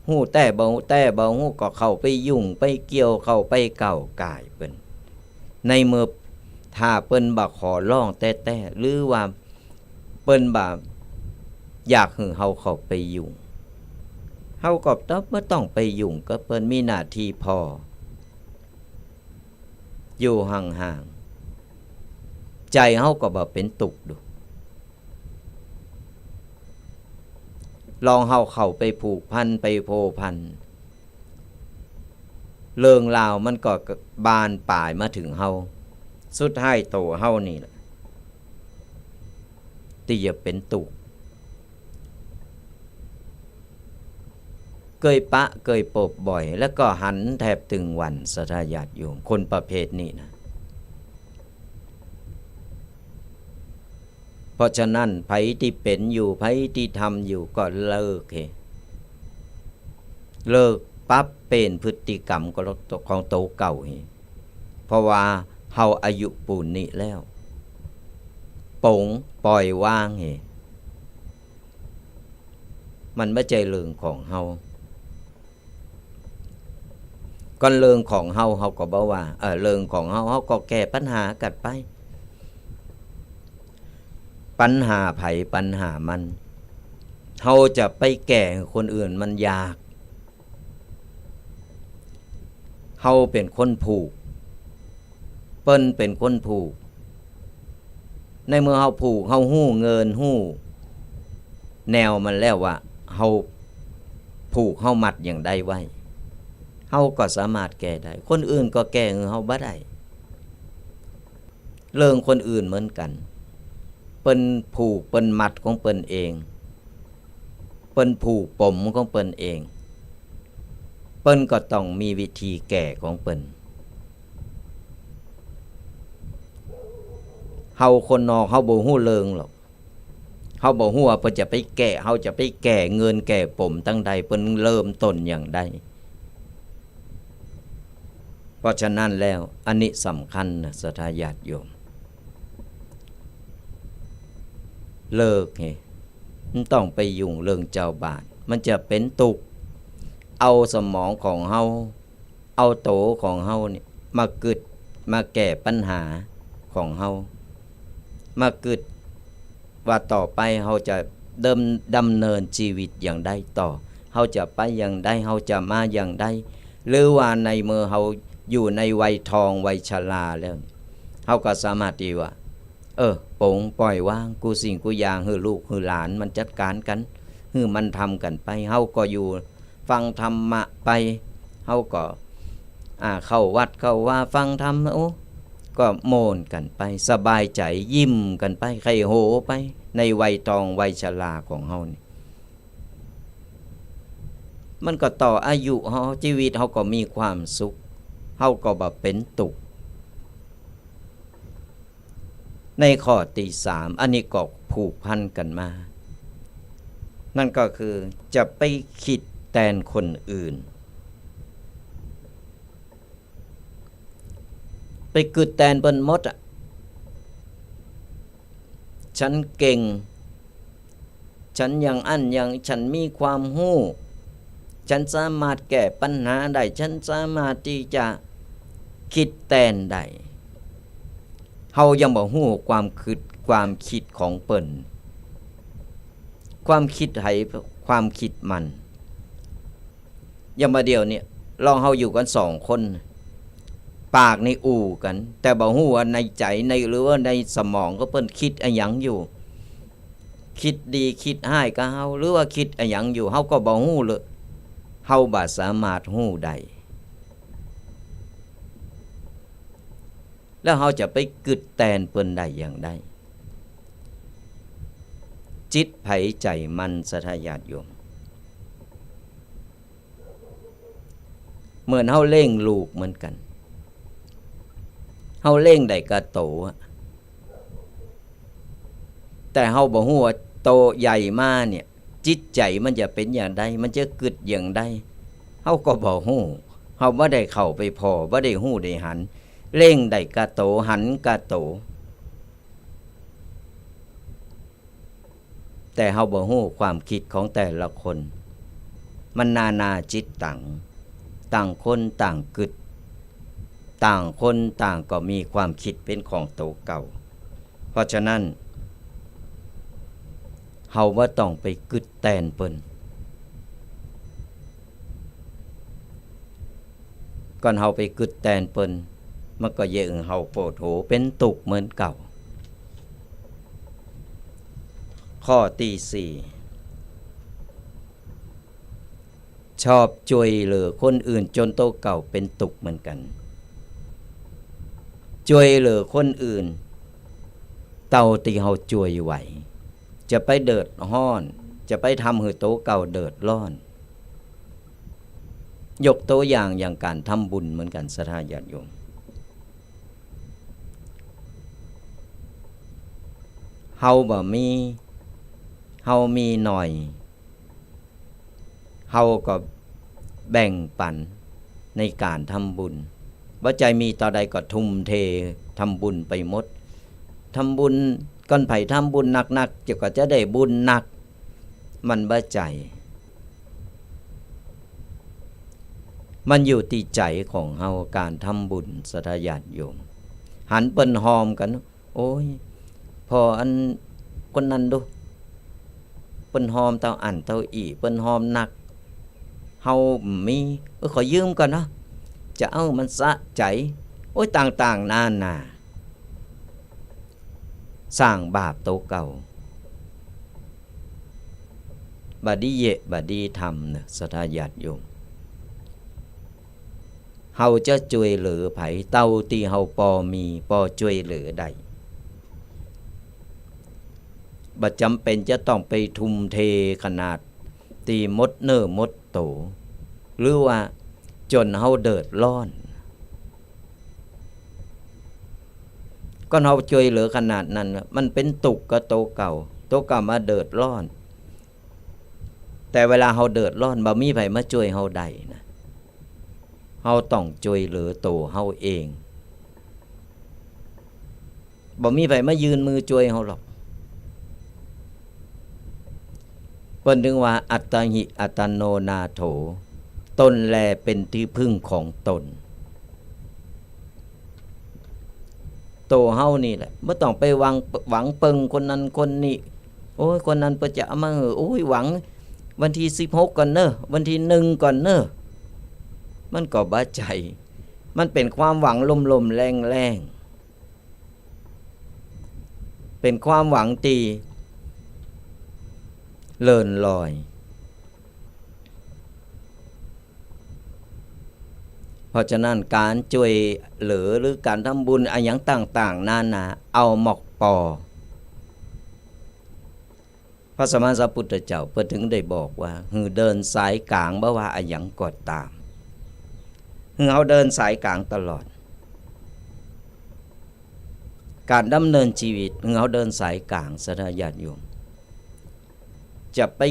ฮู้แต๊บ่ แต๊บ่ฮู้ก็เข้าไปยุ่งไปเกี่ยว เข้าไปก้าวก่ายเปิ้น ในเมื่อถ้าเปิ้นบ่าขอร้องแต๊ๆ หรือว่าเปิ้นบ่าอยากหื้อเฮาเข้าไปยุ่ง เฮาก็ต้อง บ่ต้องไปยุ่งกับเปิ้น มีหน้าตี้ผ่อ อยู่ห่างๆ ใจ๋เฮาก็บ่เป๋นตุ๊กข์ดู ลองเฮาเข้าไปผูกพัน ไปพัวพัน เรื่องราวมันก็บานปลายมาเถิงเฮา สุดท้ายโตเฮานี่แหละ ตี้จะเป๋นตุ๊กข์ เกยปะเกยปบบ่อย แล้วก็หันแทบตึงวัน ศรัทธาญาติโยม คนประเภทนี้นะ เพราะฉะนั้น ใผตี้เป๋นอยู่ ใผตี้ทำอยู่ก็เลิกเฮ เลิก ปรับเปลี่ยนพฤติกรรมของโตเก่าเฮ เพราะว่าเฮาอายุปูนนี้แล้ว ป๋งป่อยวางเฮ มันบ่ใจ้เรื่องของเฮา ก่อนเรื่องของเฮา เฮาก็บ่ว่า เออ เรื่องของเฮา เฮาก็แก้ปัญหากั๋นไป ปัญหาใผปัญหามัน เฮาจะไปแก้หื้อคนอื่นมันยาก เฮาเป๋นคนผูก เปิ้นเป๋นคนผูก ในเมื่อเฮาผูก เฮาฮู้เงิน ฮู้แนวมันแล้วว่า เฮาผูก เฮามัดอย่างใดไว้ เฮาก็สามารถแก้ได้ คนอื่นก็แก้หื้อเฮาบ่ได้ เรื่องคนอื่นเหมือนกั๋น เปิ้นผูก เปิ้นมัดของเปิ้นเอง เปิ้นผูกป๋มของเปิ้นเอง เปิ้นก็ต้องมีวิธีแก้ของเปิ้น เฮาคนนอก เฮาบ่ฮู้เรื่องหรอก เฮาบ่ฮู้ว่าเปิ้นจะไปแก้ เฮาจะไปแก้เงินแก้ป๋มตังใด เปิ้นเริ่มต้นอย่างใด เพราะฉะนั้นแล้ว อันนี้สำคัญนะ ศรัทธาญาติโยม เลิกเฮ บ่ต้องไปยุ่งเรื่องจาวบ้าน มันจะเป๋นตุ๊กข์ เอาสมองของเฮา เอาโตของเฮานี่มากึ๊ด มาแก้ปัญหาของเฮา มากึ๊ดว่าต่อไปเฮาจะเดิม ดำเนินชีวิตอย่างใดต่อ เฮาจะไปอย่างใด เฮาจะมาอย่างใด หรือว่าในเมื่อเฮาอยู่ในวัยทองวัยชราแล้ว เฮาก็สามารถตี้ว่า เออ ป๋งป่อยวางกู้สิ่งกู้อย่าง หื้อลูกหื้อหลานมันจัดก๋านกั๋น หื้อมันทำกั๋นไป เฮาก็อยู่ฟังธรรมะไป เฮาก็ อ่า เข้าวัดเข้าวาฟังธรรม โอ้ ก็โม่นกั๋นไป สบายใจ๋ ยิ้มกั๋นไป ใค่โหไป ในวัยทองวัยชราของเฮานี่ มันก็ต่ออายุเฮา ชีวิตเฮาก็มีความสุข เฮาก็บ่เป๋นตุ๊กข์ ในข้อตี้สาม อันนี้ก็ผูกพันกั๋นมา นั่นก็คือจะไปกึ๊ดแตนคนอื่น ไปกึ๊ดแตนเปิ้นหมดอะ ฉันเก่ง ฉันอย่างอั้นอย่าง ฉันมีความฮู้ ฉันสามารถแก้ปัญหาได้ ฉันสามารถตี้จะกึ๊ดแตนได้ เฮายังบ่ฮู้ความกึ๊ด ความกึ๊ดของเปิ้น ความกึ๊ดใผ ความกึ๊ดมัน อย่างบ่าเดี่ยวนี้ ลองเฮาอยู่กั๋นสองคน ปากนี่อู้กั๋น แต่บ่ฮู้ว่าในใจ๋ใน หรือว่าในสมองของเปิ้นกึ๊ดอะหยังอยู่ กึ๊ดดีกึ๊ดฮ้ายกับเฮา หรือว่ากิดอะหยังอยู่ เฮาก็บ่ฮู้เลย เฮาบ่สามารถฮู้ได้ แล้วเฮาจะไปกึ๊ดแตนเปิ้นได้อย่างใด จิตใผใจ๋มัน ศรัทธาญาติโยม เหมือนเฮาเลี้ยงลูกเหมือนกั๋น เฮาเลี้ยงได้ก้าโตอะ แต่เฮาบ่ฮู้ว่าโตใหญ่มาเนี่ย จิตใจ๋มันจะเป๋นอย่างใด มันจะกึ๊ดอย่างใด เฮาก็บ่ฮู้ เฮาบ่ได้เข้าไปผ่อ บ่ได้ฮู้ได้หัน เลี้ยงได้ก้าโต หันก้าโต แต่เฮาบ่ฮู้ความกึ๊ดของแต่ละคน มันนานาจิตตัง ต่างคนต่างกึ๊ด ต่างคนต่างก็มีความกึ๊ดเป๋นของโตเก่า เพราะฉะนั้น เฮาบ่ต้องไปกึ๊ดแตนเปิ้น ก่อนเฮาไปกึ๊ดแตนเปิ้น มันก็เยียะหื้อเฮาปวดหัวเป๋นตุ๊กเหมือนเก่า ข้อตี้สี่ ชอบจ้วยเหลือคนอื่นจ๋นโตเก่าเป๋นตุ๊กเหมือนกั๋น จ้วยเหลือคนอื่น เต้าตี้เฮาจ้วยไหว จะไปเดือดฮ้อน จะไปทำหื้อโตเก่าเดือดร้อน ยกตั๋วอย่าง อย่างก๋านทำบุญเหมือนกั๋น ศรัทธาญาติโยม เฮาบ่มี เฮามีหน่อย เฮาก็แบ่งปั๋นในก๋านทำบุญ บ่ใจ้มีเต้าใดก็ทุ่มเททำบุญไปหมด ทำบุญ ก่อนใผทำบุญหนักๆ เจ้าก็จะได้บุญหนัก มันบ่ใจ้ มันอยู่ตี้ใจ๋ของเฮา ก๋านทำบุญ ศรัทธาญาติโยม หันเปิ้นฮอมกั๋น โอ๊ย ผ่ออันคนนั้นดู เปิ้นฮอมเต้าอั้นเต้าอี้ เปิ้นฮอมหนัก เฮาบ่มี เออ ขอยืมก่อนเนาะ จะเอามันสะใจ๋ โอ๊ย ต่างๆ นานา สร้างบาปโตเก่า บ่ดีเยียะ บ่ดีทำเนาะ ศรัทธาญาติโยม เฮาจะจ้วยเหลือใผ เต้าตี้เฮาปอมี ปอจ้วยเหลือได้ บ่จ๋ำเป๋นจะต้องไปทุ่มเทขนาดตี้หมดเนื้อหมดตั๋ว หรือว่าจ๋นเฮาเดือดร้อน ก่อนเฮาจ้วยเหลือขนาดนั้นน่ะ มันเป๋นตุ๊กกับโตเก่า โตเก่ามาเดือดร้อน แต่เวลาเฮาเดือดร้อน บ่มีใผมาจ้วยเฮาได้นะ เฮาต้องจ้วยเหลือตั๋วเฮาเอง บ่มีใผมายื่นมือจ้วยเฮาหรอก เปิ้นจึงว่า อัตตาหิ อัตตาโน นาโถ ตนแลเป็นที่พึ่งของตน ตั๋วเฮานี่แหละ บ่ต้องไปหวัง หวังเปิงคนนั้นคนนี้ โอ๊ย คนนั้นเปิ้นจะเอามาหื้อ โอ๊ย หวังวันตี้สิบหกก่อนเนาะ วันตี้หนึ่งก่อนเนาะ มันก็บ่ใจ้ มันเป๋นความหวังลมๆ แรงๆ เป๋นความหวังตี้เลื่อนลอย เพราะฉะนั้นก๋านจ้วยเหลือหรือก๋านทำบุญอะหยังต่างๆ นานา เอาหมอกปอ พระสัมมาสัมพุทธเจ้าเปิ้นจึงได้บอกว่า หื้อเดินสายก๋าง บ่ว่าอะหยังก็ต๋าม หื้อเฮาเดินสายก๋างตลอด ก๋านดำเนินจีวิต หื้อเฮาเดินสายก๋าง ศรัทธาญาติโยม จะไป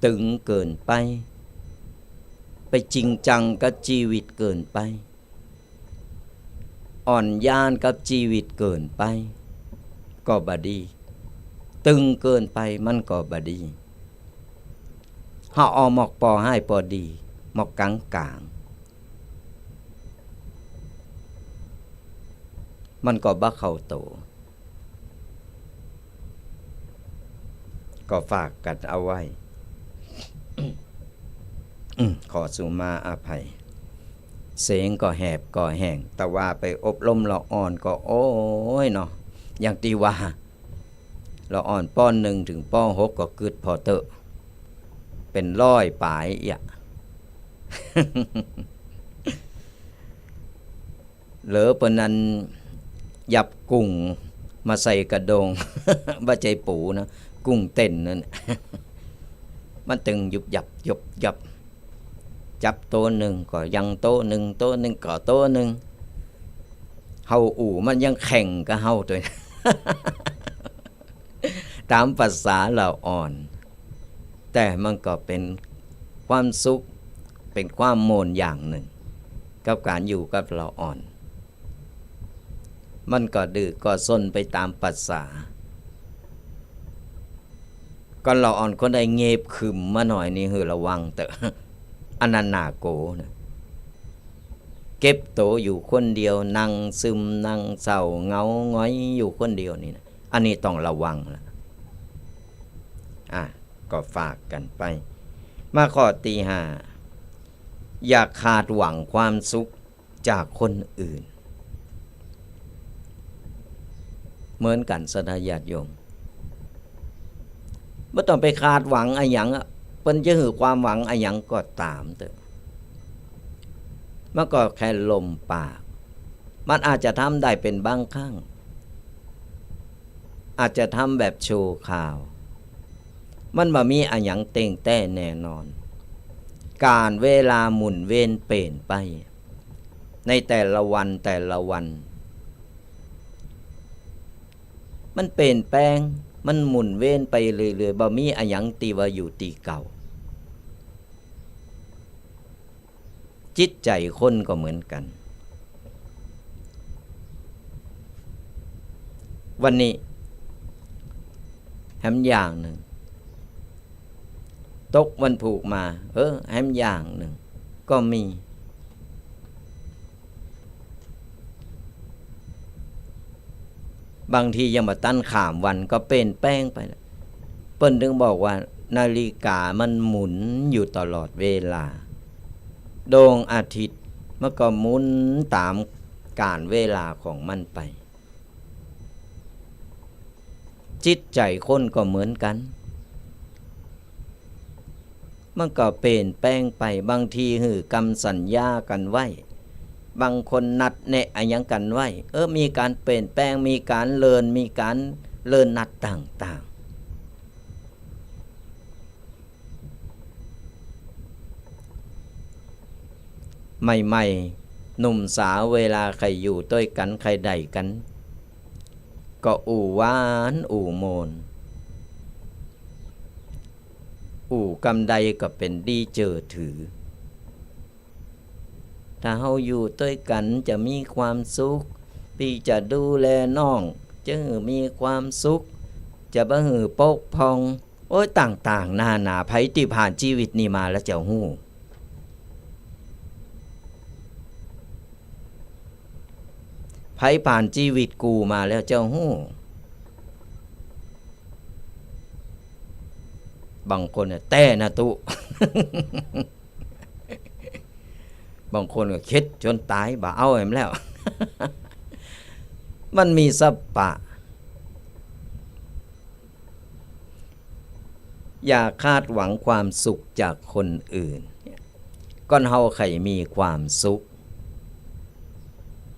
ตึงเกินไป ไปจริงจังกับจีวิตเกินไป อ่อนหยานกับจีวิตเกินไป ก็บ่ดี ตึงเกินไปมันก็บ่ดี เฮาเอาหมอกปอให้ปอดี หมอกก๋างๆ มันก็บ่เข้าตั๋ว ก็ฝากกั๋นเอาไว้ อืม ขอสุมาอภัย เสียงก็แหบก็แห้ง แต่ว่าไปอบรมละอ่อนก็ โอ๊ยเนาะ อย่างตี้ว่า ละอ่อน ป.หนึ่ง เถิง ป.หก ก็กึ๊ดผ่อเต๊อะ เป๋นร้อยป๋ายเอียะ เหลือเปิ้นอันหยับกุ้งมาใส่กระด้ง บ่ใจ้ปู๋นะ กุ้งเต้นนั่น มันตึงยุบยับยุบยับ จับโตหนึ่งก็ยังโตหนึ่ง โตหนึ่งก็โตหนึ่ง เฮาอู้มันยังแข่งกับเฮาตวย ต๋ามประสาละอ่อน แต่มันก็เป๋นความสุข เป๋นความม่วนอย่างนึ่ง กับก๋านอยู่กับละอ่อน มันก็ดื้อก็ซนไปต๋ามประสา ก่อนละอ่อนคนใดเงบขึมมาหน่อยนี่หื้อระวังเต๊อะ อันนั้นน่ากลัวนะ เก็บโตอยู่คนเดียว นั่งซึม นั่งเศร้า เหงาหงอยอยู่คนเดียวนี่นะ อันนี้ต้องระวังละ อ่ะ ก็ฝากกั๋นไป มาข้อตี้ห้า อย่าคาดหวังความสุขจากคนอื่น เหมือนกั๋น ศรัทธาญาติโยม บ่ต้องไปคาดหวังอะหยังอะ เปิ้นจะหื้อความหวังอะหยังก็ต๋ามเต๊อะ มันก็แค่ลมปาก มันอาจจะทำได้เป๋นบางครั้ง อาจจะทำแบบชั่วคราว มันบ่มีอะหยังเต๊งแต๊แน่นอน ก๋าลเวลาหมุนเวียนเปลี่ยนไป ในแต่ละวันแต่ละวัน มันเปลี่ยนแปลง มันหมุนเวียนไปเรื่อยๆ บ่มีอะหยังตี้ว่าอยู่ตี้เก่า จิตใจ๋คนก็เหมือนกั๋น วันนี้แหมอย่างนึ่ง ตกวันพูกมา เออ แหมอย่างนึ่ง ก็มี บางทียังบ่ตันข้ามวันก็เปลี่ยนแปลงไปละ เปิ้นถึงบอกว่านาฬิกามันหมุนอยู่ตลอดเวลา ดวงอาทิตย์มันก็หมุนต๋ามก๋าลเวลาของมันไป จิตใจ๋คนก็เหมือนกั๋น มันก็เปลี่ยนแปลงไป บางทีหื้อกำสัญญากั๋นไว้ บางคนนัดแนะอะหยังกั๋นไว้ เออ มีก๋านเปลี่ยนแปลง มีก๋านเลื่อน มีก๋านเลื่อนนัดต่างๆ ใหม่ๆ หนุ่มสาวเวลาใค่อยู่ตวยกั๋น ใค่ได้กั๋น ก็อู้หวานอู้ม่วน อู้กำใดก็เป๋นดีเจื้อถือ ถ้าเฮาอยู่ตวยกั๋นจะมีความสุข ปี้จะดูแลน้อง จะหื้อมีความสุข จะบ่หื้อปกป้อง โอ๊ย ต่างๆ นานา ใผตี้ผ่านจีวิตนี้มาแล้วจะฮู้ ใผผ่านจีวิตกูมาแล้วจะฮู้ บางคนเนี่ย แต๊นะตุ๊ บางคนก็คิดจ๋นต๋าย บ่เอาแหมแล้ว มันมีสะปะ อย่าคาดหวังความสุขจากคนอื่น ก่อนเฮาใค่มีความสุข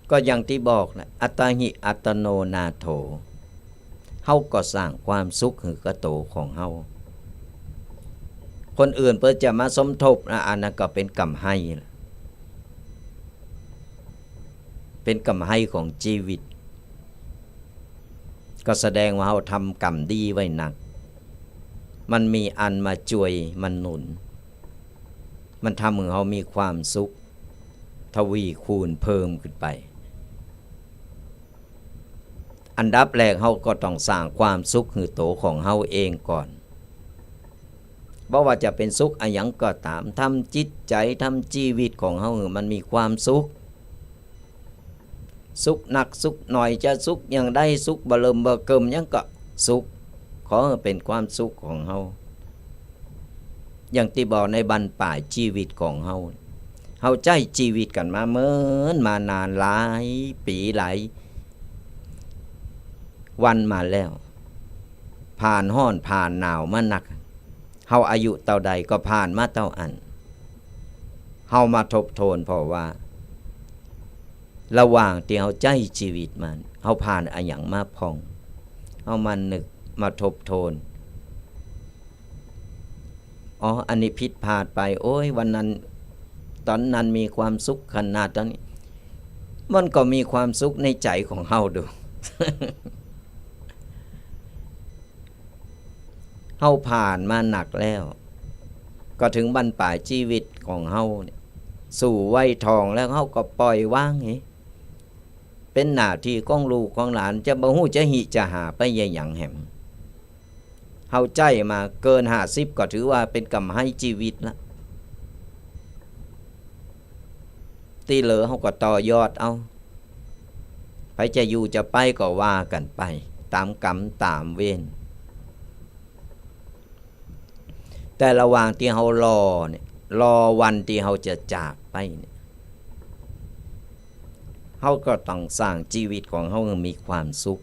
ก็อย่างตี้บอกแหละ อัตตาหิ อัตตโน นาโถ เฮาก็สร้างความสุขหื้อกับโตของเฮา คนอื่นเปิ้นจะมาสมทบนะ อันนั้นก็เป๋นก๋ำไฮละ เป๋นก๋ำไฮของจีวิต ก็แสดงว่าเฮาทำก๋ำดีไว้นัก มันมีอันมาจ้วยมาหนุน มันทำหื้อเฮามีความสุข ทวีคูณเพิ่มขึ้นไป อันดับแรกเฮาก็ต้องสร้างความสุขหื้อโตของเฮาเองก่อน บ่ว่าจะเป๋นสุขอะหยังก็ต๋าม ทำจิตใจ๋ ทำจีวิตของเฮาหื้อมันมีความสุข สุขนักสุขหน่อย จะสุขอย่างใด สุขบ่เริ่มบ่เกิ่มหยังก็สุข ขอหื้อเป๋นความสุขของเฮา อย่างตี้บอกในบั้นปลายจีวิตของเฮา เฮาใจ๊จีวิตกั๋นมาเมินมานานหลายปี๋หลายวันมาแล้ว ผ่านฮ้อนผ่านหนาวมานัก เฮาอายุเต้าใดก็ผ่านมาเต้าอั้น เฮามาทบทวนผ่อว่า ระหว่างตี้เฮาใจ๊จีวิตมา เฮาผ่านอะหยังมาพ่อง เฮามานึก มาทบทวน อ๋อ อันนี้ผิดพลาดไป โอ๊ย วันนั้น ต๋อนนั้นมีความสุขขนาดนั้น มันก็มีความสุขในใจ๋ของเฮาดู เฮาผ่านมานักแล้ว ก็เถิงบั้นป๋ายจีวิตของเฮาเนี่ย สู่วัยทองแล้ว เฮาก็ป่อยวางเฮ เป๋นหน้าตี้ของลูกของหลาน จะบ่ฮู้จะหิจะหาไปเยียะหยังแหม เฮาใจ๊มาเกินห้าสิบก็ถือว่าเป๋นก๋ำไรจีวิตละ ตี้เหลือเฮาก็ต่อยอดเอา ใผจะอยู่จะไปก็ว่ากั๋นไป ต๋ามกรรมต๋ามเวร แต่ระหว่างตี้เฮารอเนี่ย รอวันตี้เฮาจะจากไปเนี่ย เฮาก็ต้องสร้างจีวิตของเฮาหื้อมีความสุข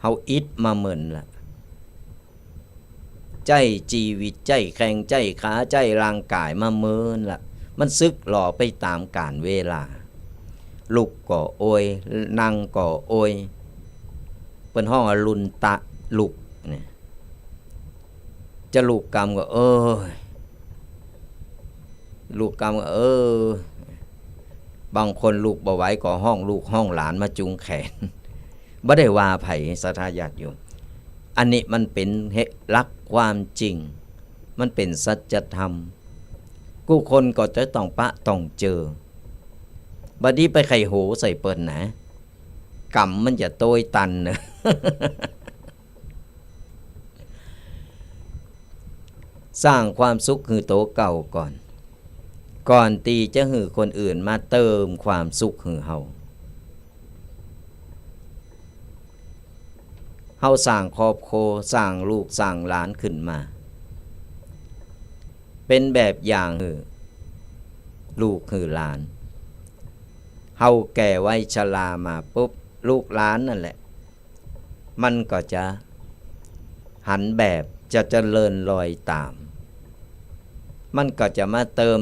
เฮาอิดมาเมินละ ใจ๊จีวิต ใจ๊แข้ง ใจ๊ขา ใจ๊ร่างก๋ายมาเมินละ มันสึกหล่อไปต๋ามกาลเวลา ลุกก็โอย นั่งก็โอย เปิ้นฮ้องว่าลุนตะลุกเนี่ย จะลุกกำก็ เออ ลุกกำก็ เออ บางคนลุกบ่ไหวก็ฮ้องลูกฮ้องหลานมาจูงแขน บ่ได้ว่าใผ ศรัทธาญาติโยม อันนี้มันเป๋นเหตุหลักความจริง มันเป๋นสัจธรรม กู้คนก็จะต้องปะต้องเจอ บ่ดีไปใค่โหใส่เปิ้นนะ กรรมมันจะโตยตันเนอะ สร้างความสุขหื้อตั๋วเก่าก่อน ก่อนตี้จะหื้อคนอื่นมาเติมความสุขหื้อเฮา เฮาสร้างครอบครัว สร้างลูกสร้างหลานขึ้นมา เป๋นแบบอย่างหื้อลูกหื้อหลาน เฮาแก่วัยชรามาปุ๊บ ลูกหลานนั่นแหละ มันก็จะหันแบบ จะเจริญรอยต๋าม มันก็จะมาเติม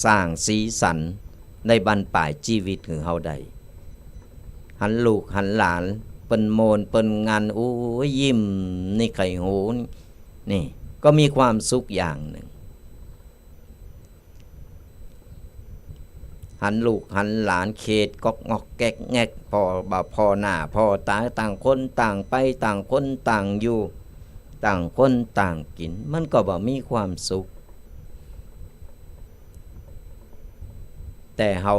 สร้างสีสันในบั้นป๋ายจีวิตหื้อเฮาได้ หันลูกหันหลานเปิ้นโมนเปิ้นงัน โอ้ย ยิ้มในใค่โห นี่ก็มีความสุขอย่างนึ่ง หันลูกหันหลานเขดก๊อกง็อกแก๊กแง็ก ผ่อบ่าผ่อหน้าผ่อต๋า ต่างคนต่างไป ต่างคนต่างอยู่ ต่างคนต่างกิ๋น มันก็บ่มีความสุข แต่เฮา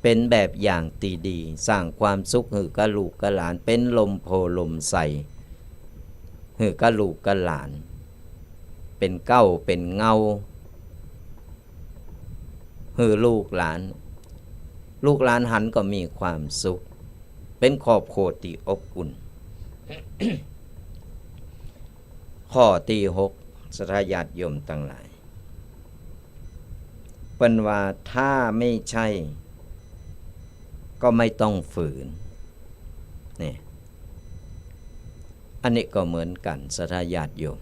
เป๋นแบบอย่างตี้ดี สร้างความสุขหื้อกับลูกกับหลาน เป๋นลมโพธิ์ลมไทรหื้อกับลูกกับหลาน เป๋นเก๊าเป๋นเงาหื้อลูกหลาน ลูกหลานหันก็มีความสุข เป๋นครอบครัวตี้อบอุ่น ข้อตี้หก ศรัทธาญาติโยมตังหลาย เปิ้นว่าถ้าไม่ใช่ก็ไม่ต้องฝืน เนี่ย อันนี้ก็เหมือนกั๋น ศรัทธาญาติโยม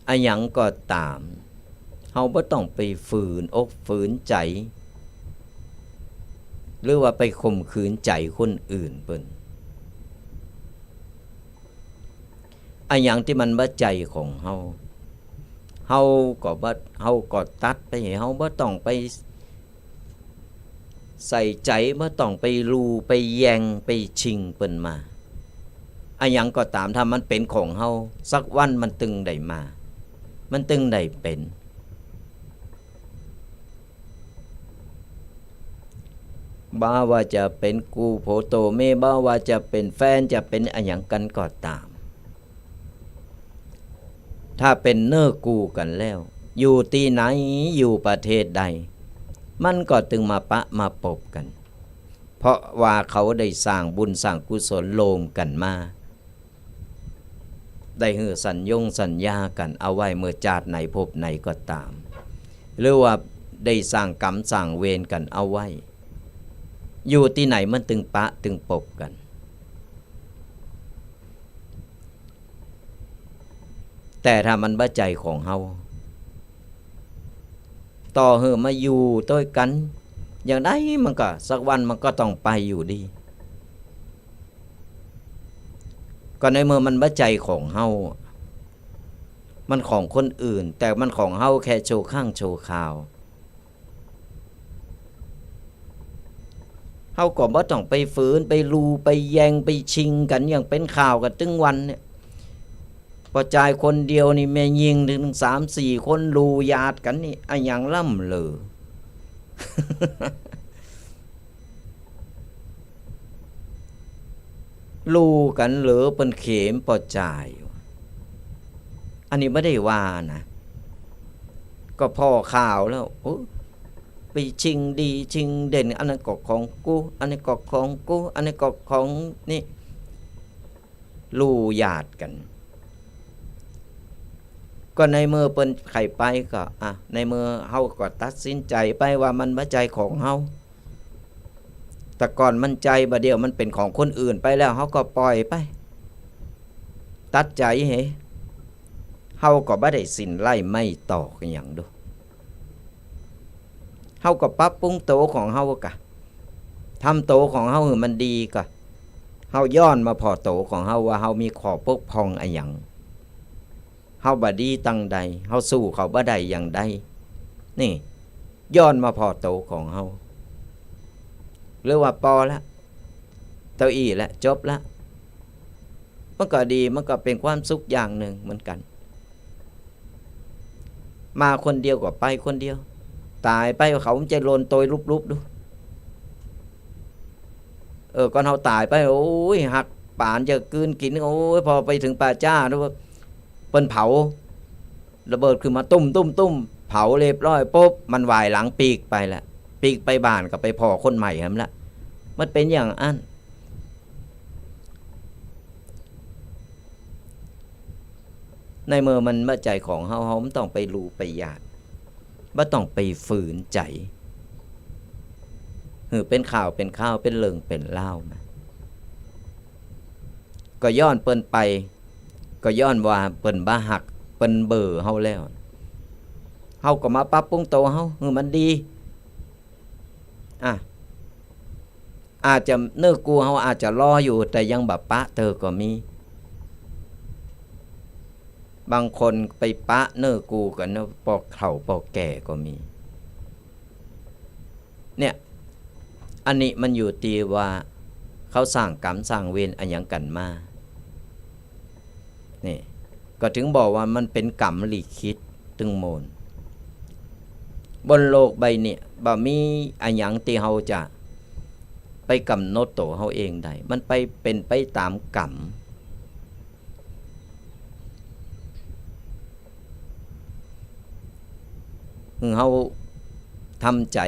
อะหยังก็ต๋าม เฮาบ่ต้องไปฝืนอกฝืนใจ๋ หรือว่าไปข่มขืนใจ๋คนอื่นเปิ้น อะหยังตี้มันบ่ใจ้ของเฮา เฮาก็บ่ เฮาก็ตัดไป เฮาบ่ต้องไปใส่ใจ๋ บ่ต้องไปลู่ ไปแย่ง ไปชิงเปิ้นมา อะหยังก็ต๋าม ถ้ามันเป๋นของเฮา สักวันมันตึงได้มา มันตึงได้เป๋น บ่ว่าจะเป๋นกู้ผัวโตเมีย บ่ว่าจะเป๋นแฟน จะเป๋นอะหยังกั๋นก็ต๋าม ถ้าเป๋นเนื้อกู้กั๋นแล้ว อยู่ตี้ไหน อยู่ประเทศใด มันก็ตึงมาปะมาปบกั๋น เพราะว่าเขาได้สร้างบุญสร้างกุศลโฮมกั๋นมา ได้หื้อสัญญงสัญญากั๋นเอาไว้เมื่อจาติไหนภพไหนก็ต๋าม หรือว่าได้สร้างกรรมสร้างเวรกั๋นเอาไว้ อยู่ตี้ไหนมันตึงปะตึงปบกั๋น แต่ถ้ามันบ่ใจ้ของเฮา ต่อหื้อมาอยู่ตวยกั๋น อย่างใดมันก็สักวันมันก็ต้องไปอยู่ดี ก็ในเมื่อมันบ่ใจ้ของเฮา มันของคนอื่น แต่มันของเฮาแค่ชั่วครั้งชั่วคราว เฮาก็บ่ต้องไปฝืน ไปลู่ ไปแย่ง ไปชิงกั๋น อย่างเป๋นข่าวกั๋นตึงวันเนี่ย ป้อจายคนเดียวนี่แม่ญิงเถิงสามสี่คนลู่หยาดกั๋นนี่ อะหยังล้ำเหลือ ลู่กั๋นเหลือเปิ้นเขมป้อจาย อันนี้บ่ได้ว่านะ ก็ผ่อข่าวแล้ว โอ้ ไปชิงดีชิงเด่น อันนั้นก็ของกู อันนี้ก็ของกู อันนี้ก็ของนี่ ลู่หยาดกั๋น ก็ในเมื่อเปิ้นใค่ไปก็ อ่ะ ในเมื่อเฮาก็ตัดสินใจ๋ไปว่ามันบ่ใจ้ของเฮา แต่ก่อนมันใจ้ บ่าเดี่ยวมันเป๋นของคนอื่นไปแล้ว เฮาก็ปล่อยไป ตัดใจ๋เห เฮาก็บ่ได้สิ้นไล่ไม้ตอกอะหยังดู เฮาก็ปรับปรุงโตของเฮากะ ทำโตของเฮาหื้อมันดีกะ เฮาย้อนมาผ่อโตของเฮาว่าเฮามีข้อบกพร่องอะหยัง เฮาบ่ดีตังใด เฮาสู้เขาบ่ได้อย่างใด นี่ ย้อนมาผ่อโตของเฮา หรือว่าปอละ เต้าอี้ละ จบละ มันก็ดี มันก็เป๋นความสุขอย่างนึ่งเหมือนกั๋น มาคนเดียวก็ไปคนเดียว ต๋ายไปเขามันจะโลนโตยลุบๆ ดู เออ ก่อนเฮาต๋ายไป โอ้ย หักปานจะกืนกิ๋น โอ้ย พอไปเถิงป่าจ๊าดู เปิ้นเผา ระเบิดขึ้นมาตุ้มๆๆ เผาเรียบร้อยปุ๊บ มันหว่ายหลังปีกไปละ ปีกไปบ้านก็ไปผ่อคนใหม่หั้นละ มันเป๋นอย่างอั้น ในเมื่อมันบ่ใจ้ของเฮา เฮาบ่ต้องไปลู่ไปหยาด บ่ต้องไปฝืนใจ๋ หื้อเป๋นข่าวเป๋นคราว เป๋นเรื่องเป๋นราวมา ก็ย้อนเปิ้นไป ก็ย้อนว่าเปิ้นบ่ฮัก เปิ้นเบื่อเฮาแล้ว เฮาก็มาปรับปรุงโตเฮาหื้อมันดี อ่ะ อาจจะเนื้อกู้เฮาอาจจะลออยู่ แต่ยังบ่ปะเตื้อก็มี บางคนไปปะเนื้อกู้กั๋นนะ ปอเฒ่าปอแก่ก็มี เนี่ย อันนี้มันอยู่ตี้ว่าเขาสร้างกรรมสร้างเวรอะหยังกั๋นมา นี่ ก็เถิงบอกว่ามันเป๋นกรรมลิขิตตึงมวล บนโลกใบนี้บ่มีอะหยังตี้เฮาจะไปก๋ำหนดโตเฮาเองได้ มันไปเป๋นไปต๋ามกรรม หื้อเฮาทำใจ๋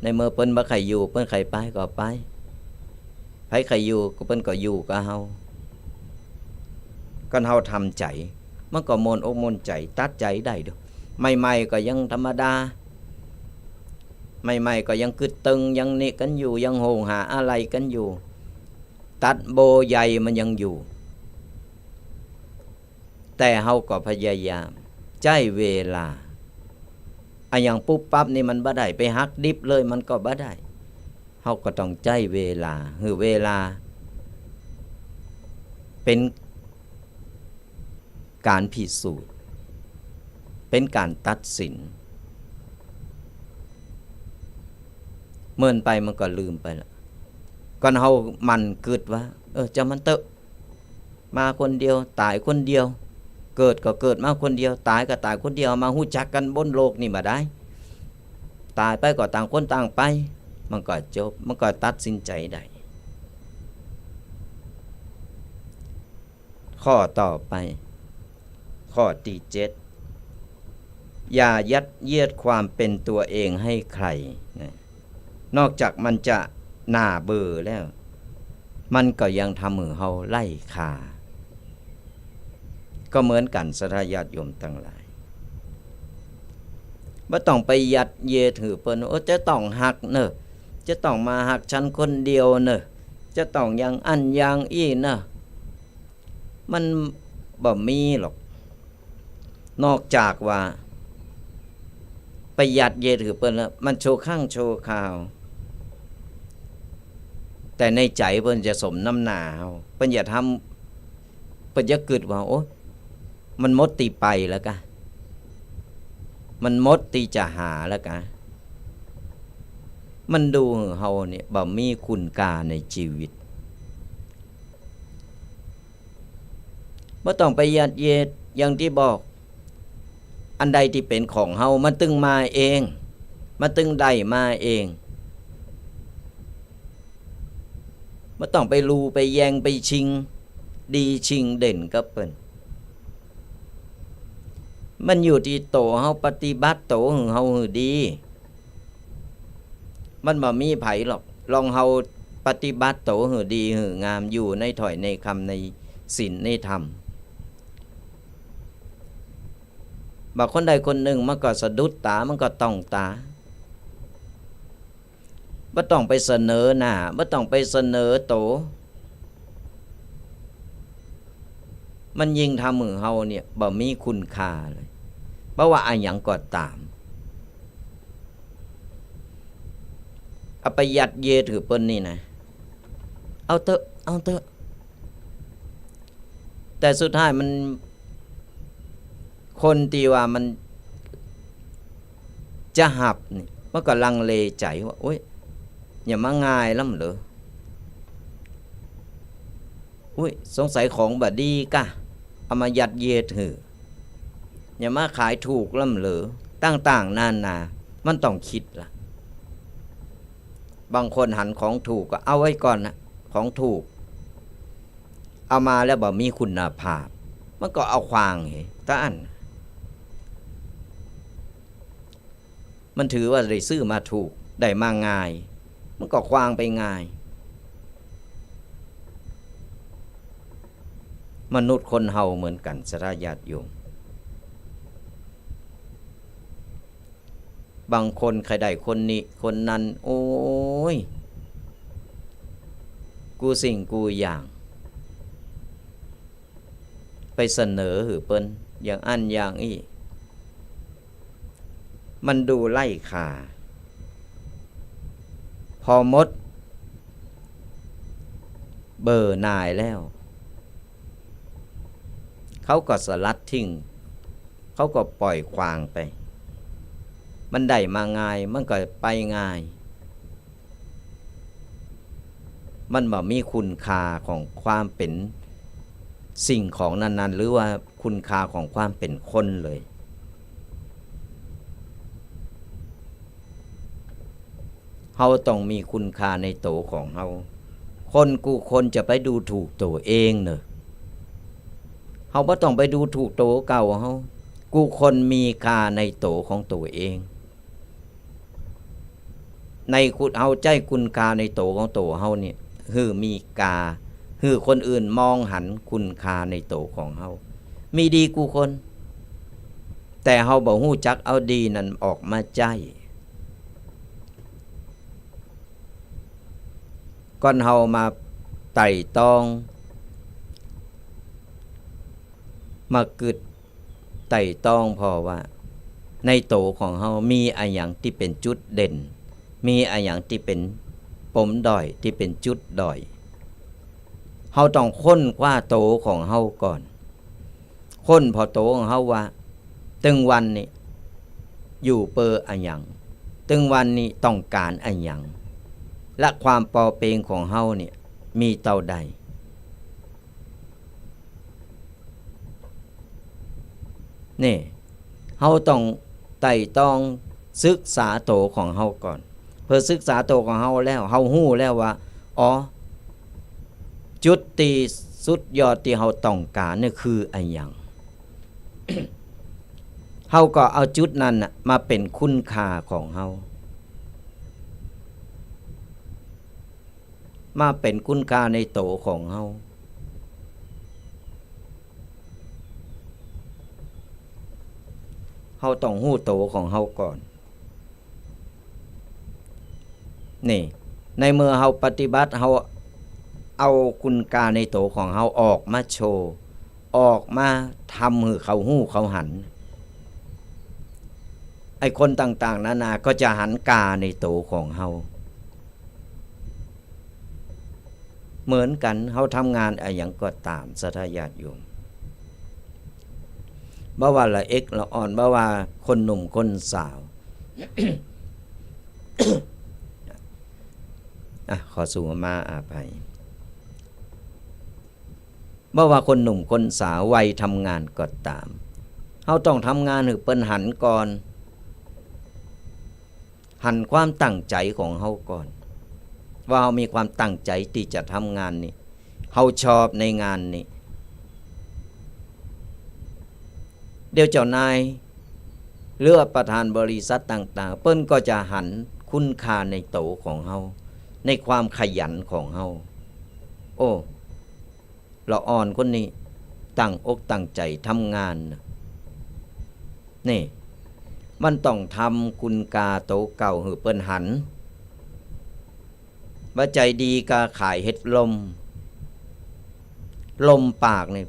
ในเมื่อเปิ้นบ่ใค่อยู่ เปิ้นใค่ไปก็ไป ใผใค่อยู่ก็เปิ้นก็อยู่กับเฮา ก่อนเฮาทำใจ๋ มันก็ม่วนอกม่วนใจ๋ ตัดใจ๋ได้ดู ใหม่ๆ ก็ยังธรรมดา ใหม่ๆ ก็ยังกึ๊ดตึง ยังนี่กั๋นอยู่ ยังโหงหาอะไหล่กั๋นอยู่ ตัดโบใยมันยังอยู่ แต่เฮาก็พยายามใจ๊เวลา อะหยังปุ๊บปั๊บนี่มันบ่ได้ ไปหักดิบเลยมันก็บ่ได้ เฮาก็ต้องใจ๊เวลา หื้อเวลาเป๋นก๋านพิสูจน์ เป๋นก๋านตัดสิน เมินไปมันก็ลืมไปละ ก่อนเฮาหมั่นกึ๊ดว่า เออ จ้างมันเต๊อะ มาคนเดียว ต๋ายคนเดียว เกิดก็เกิดมาคนเดียว ต๋ายก็ต๋ายคนเดียว มาฮู้จักกั๋นบนโลกนี่บ่ได้ ต๋ายไปก็ต่างคนต่างไป มันก็จบ มันก็ตัดสินใจ๋ได้ ข้อต่อไป ข้อตี้เจ็ด อย่ายัดเยียดความเป๋นตัวเองให้ใครนะ นอกจากมันจะหน้าเบื่อแล้ว มันก็ยังทำหื้อเฮาไร้ค่า ก็เหมือนกั๋น ศรัทธาญาติโยมตังหลาย บ่ต้องไปยัดเยียดหื้อเปิ้น โอ้ จะต้องฮักเน่อ จะต้องมาฮักฉันคนเดียวเน่อ จะต้องอย่างอั้นอย่างอี้เน่อ มันบ่มีหรอก นอกจากว่าไปยัดเยียดหื้อเปิ้นแล้ว มันชั่วครั้งชั่วคราว แต่ในใจ๋เปิ้นจะสมน้ำหน้าเฮา เปิ้นจะทำ เปิ้นจะกึ๊ดว่า โอ๊ย มันหมดตี้ไปแล้วกา มันหมดตี้จะหาแล้วกา มันดูหื้อเฮาเนี่ยบ่มีคุณค่าในจีวิต บ่ต้องไปยัดเยียด อย่างตี้บอก อันใดตี้เป๋นของเฮา มันตึงมาเอง มันตึงได้มาเอง บ่ต้องไปลู่ ไปแย่ง ไปชิงดีชิงเด่นกับเปิ้น มันอยู่ตี้โตเฮาปฏิบัติโตหื้อเฮาหื้อดี มันบ่มีใผหรอก ลองเฮาปฏิบัติโตหื้อดีหื้องาม อยู่ในถ้อยในคำ ในศีลในธรรม บ่าคนใดคนนึ่งมันก็สะดุดต๋า มันก็ต้องต๋า บ่ต้องไปเสนอหน้า บ่ต้องไปเสนอโต มันยิ่งทำหื้อเฮาเนี่ยบ่มีคุณค่าเลย บ่ว่าอะหยังก็ต๋าม เอาไปยัดเยียดหื้อเปิ้นนี่นะ เอาเต๊อะ เอาเต๊อะ แต่สุดท้ายมัน คนตี้ว่ามันจะหับนี่ มันก็ลังเลใจ๋ว่า โอ๊ย อย่ามาง่ายลำเหลอ อุ๊ย สงสัยของบ่ดีกา เอามายัดเยียดหื้อ อย่ามาขายถูกลำเหลอ ต่างๆ นานา มันต้องกึ๊ดละ บางคนหันของถูกก็เอาไว้ก่อนนะ ของถูก เอามาแล้วบ่มีคุณภาพ มันก็เอาขว้างเห ตะอั้น มันถือว่าได้ซื้อมาถูก ได้มาง่าย มันก็ขว้างไปง่าย มนุษย์คนเฮาเหมือนกั๋น ศรัทธาญาติโยม บางคนใค่ได้คนนี้คนนั้น โอ๊ย กู้สิ่งกู้อย่าง ไปเสนอหื้อเปิ้น อย่างอั้นอย่างอี้ มันดูไร้ค่า พอหมด เบื่อหน่ายแล้ว เขาก็สลัดทิ้ง เขาก็ปล่อยขว้างไป มันได้มาง่าย มันก็ไปง่าย มันบ่มีคุณค่าของความเป๋นสิ่งของนั้นๆ หรือว่าคุณค่าของความเป๋นคนเลย เฮาต้องมีคุณค่าในโตของเฮา คนกู้คนจะไปดูถูกโตเองเน่อ เฮาบ่ต้องไปดูถูกโตเก่าเฮา กู้คนมีค่าในโตของโตเอง ในคุณ เฮาใจ๊คุณค่าในโตของโตเฮาเนี่ย หื้อมีค่า หื้อคนอื่นมองหันคุณค่าในโตของเฮา มีดีกู้คน แต่เฮาบ่ฮู้จักเอาดีนั้นออกมาใจ๊ ก่อนเฮามาไตร่ตรอง มากึ๊ดไตร่ตรองผ่อว่า ในโตของเฮามีอะหยังตี้เป๋นจุดเด่น มีอะหยังตี้เป๋นปมด้อย ตี้เป๋นจุดด้อย เฮาต้องค้นคว้าโตของเฮาก่อน ค้นผ่อโตของเฮาว่า ตึงวันนี้อยู่เปื้ออะหยัง ตึงวันนี้ต้องก๋านอะหยัง และความปอเปงของเฮาเนี่ยมีเต้าใด นี่ เฮาต้องไตร่ตรองศึกษาโตของเฮาก่อน เปื้อศึกษาโตของเฮาแล้ว เฮาฮู้แล้วว่า อ๋อ จุดตี้สุดยอดตี้เฮาต้องก๋านนี่คืออะหยัง เฮาก็เอาจุดนั้นน่ะมาเป๋นคุณค่าของเฮา มาเป๋นคุณค่าในโตของเฮา เฮาต้องฮู้โตของเฮาก่อน นี่ ในเมื่อเฮาปฏิบัติ เฮาเอาคุณค่าในโตของเฮาออกมาโชว์ ออกมาทำหื้อเขาฮู้เขาหัน อ้คนต่างๆ นานาก็จะหันก่าในตั๋วของเฮา เหมือนกั๋น เฮาทำงานอะหยังก็ต๋าม ศรัทธาญาติโยม บ่ว่าละเอกละอ่อน บ่ว่าคนหนุ่มคนสาว อ่ะ ขอสูงมาอาภัย บ่ว่าคนหนุ่มคนสาว วัยทำงานก็ต๋าม เฮาต้องทำงานหื้อเปิ้นหันก่อน หันความตั้งใจ๋ของเฮาก่อน ว่าเฮามีความตั้งใจ๋ตี้จะทำงานนี้ เฮาชอบในงานนี้ เดี๋ยวเจ้านาย หรือว่าประธานบริษัทต่างๆ เปิ้นก็จะหันคุณค่าในตั๋วของเฮา ในความขยันของเฮา โอ้ ละอ่อนคนนี้ตั้งอกตั้งใจ๋ทำงานนะ นี่ มันต้องทำคุณค่าตั๋วเก่าหื้อเปิ้นหัน บ่ใจ้ดีกาขายเห็ดลม ลมปากนี่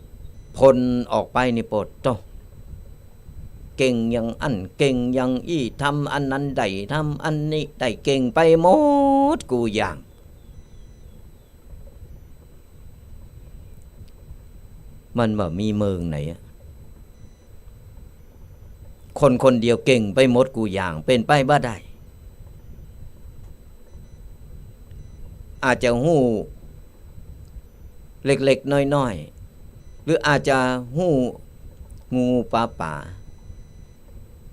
พ่นออกไปนี่ โปดโต้ เก่งอย่างอั้น เก่งอย่างอี้ ทำอันนั้นได้ ทำอันนี้ได้ เก่งไปหมดกู้อย่าง มันบ่มีเมิงไหนอะ คนคนเดียวเก่งไปหมดกู้อย่าง เป๋นไปบ่ได้ อาจจะฮู้เล็กๆ น้อยๆ หรืออาจจะฮู้งูปลาป๋า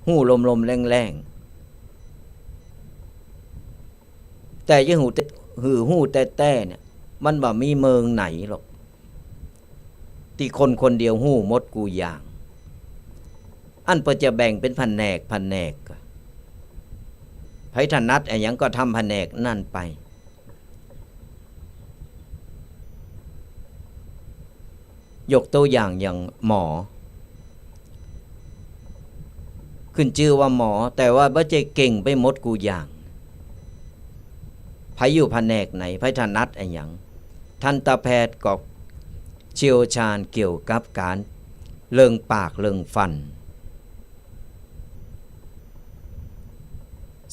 ฮู้ลมๆ แล่งๆ แต่จะฮู้แต่ หื้อฮู้แต๊ๆ เนี่ย มันบ่มีเมิงไหนหรอก ตี้คนคนเดียวฮู้หมดกู้อย่าง อันเปิ้นจะแบ่งเป๋นผนกผนก ใผถนัดอะหยังก็ทำผนกนั้นไป ยกตั๋วอย่าง อย่างหมอ ขึ้นจื้อว่าหมอ แต่ว่าบ่ใจ้เก่งไปหมดกู้อย่าง ใผอยู่ผนกไหน ใผถนัดอะหยัง ทันตแพทย์ก็เชี่ยวชาญเกี่ยวกับก๋านเรื่องปากเรื่องฟัน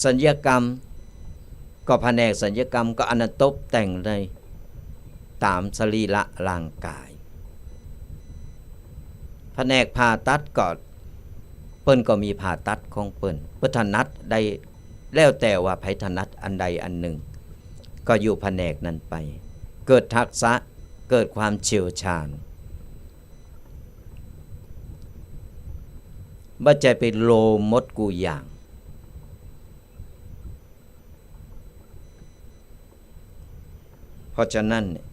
ศัลยกรรม ก็ผนกศัลยกรรม ก็อันนั้นตบแต่งในต๋ามสรีระร่างก๋าย ผนกผ่าตัดก็ เปิ้นก็มีผ่าตัดของเปิ้น เปิ้นถนัดได้ แล้วแต่ว่าใผถนัดอันใดอันหนึ่ง ก็อยู่ผนกนั้นไป เกิดทักษะ เกิดความเชี่ยวชาญ บ่ใจ้ไปโลมหมดกู้อย่าง เพราะฉะนั้นเนี่ย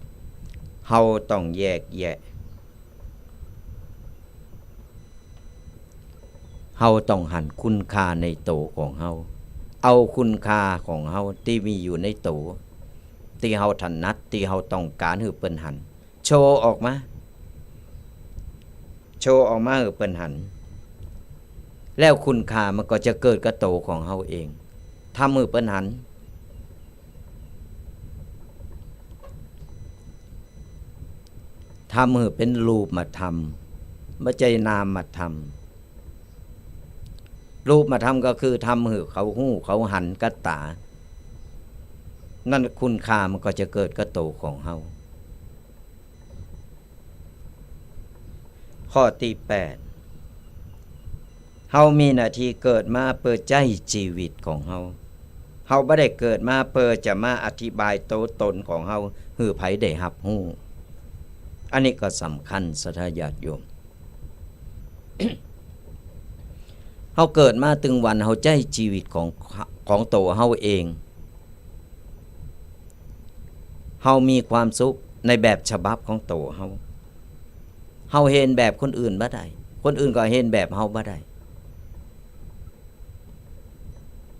เฮาต้องแยกแยะ เฮาต้องหันคุณค่าในตั๋วของเฮา เอาคุณค่าของเฮาตี้มีอยู่ในตั๋ว ตี้เฮาถนัด ตี้เฮาต้องก๋านหื้อเปิ้นหัน โชว์ออกมา โชว์ออกมาหื้อเปิ้นหัน แล้วคุณค่ามันก็จะเกิดกับตั๋วของเฮาเอง ทำหื้อเปิ้นหัน ทำหื้อเป๋นรูปธรรม บ่ใจ้นามธรรม รูปธรรมก็คือทำหื้อเขาฮู้เขาหันกับต๋า นั้นคุณค่ามันก็จะเกิดกับตั๋วของเฮา ข้อตี้แปด เฮามีหน้าตี้เกิดมาเปื้อใจ๊จีวิตของเฮา เฮาบ่ได้เกิดมาเปื้อจะมาอธิบายตั๋วตนของเฮาหื้อใผได้ฮับฮู้ อันนี้ก็สำคัญ ศรัทธาญาติโยม เฮาเกิดมาตึงวัน เฮาใจ๊จีวิตของ ของตั๋วเฮาเอง เฮามีความสุขในแบบฉบับของตั๋วเฮา เฮาเฮนแบบคนอื่นบ่ได้ คนอื่นก็เฮนแบบเฮาบ่ได้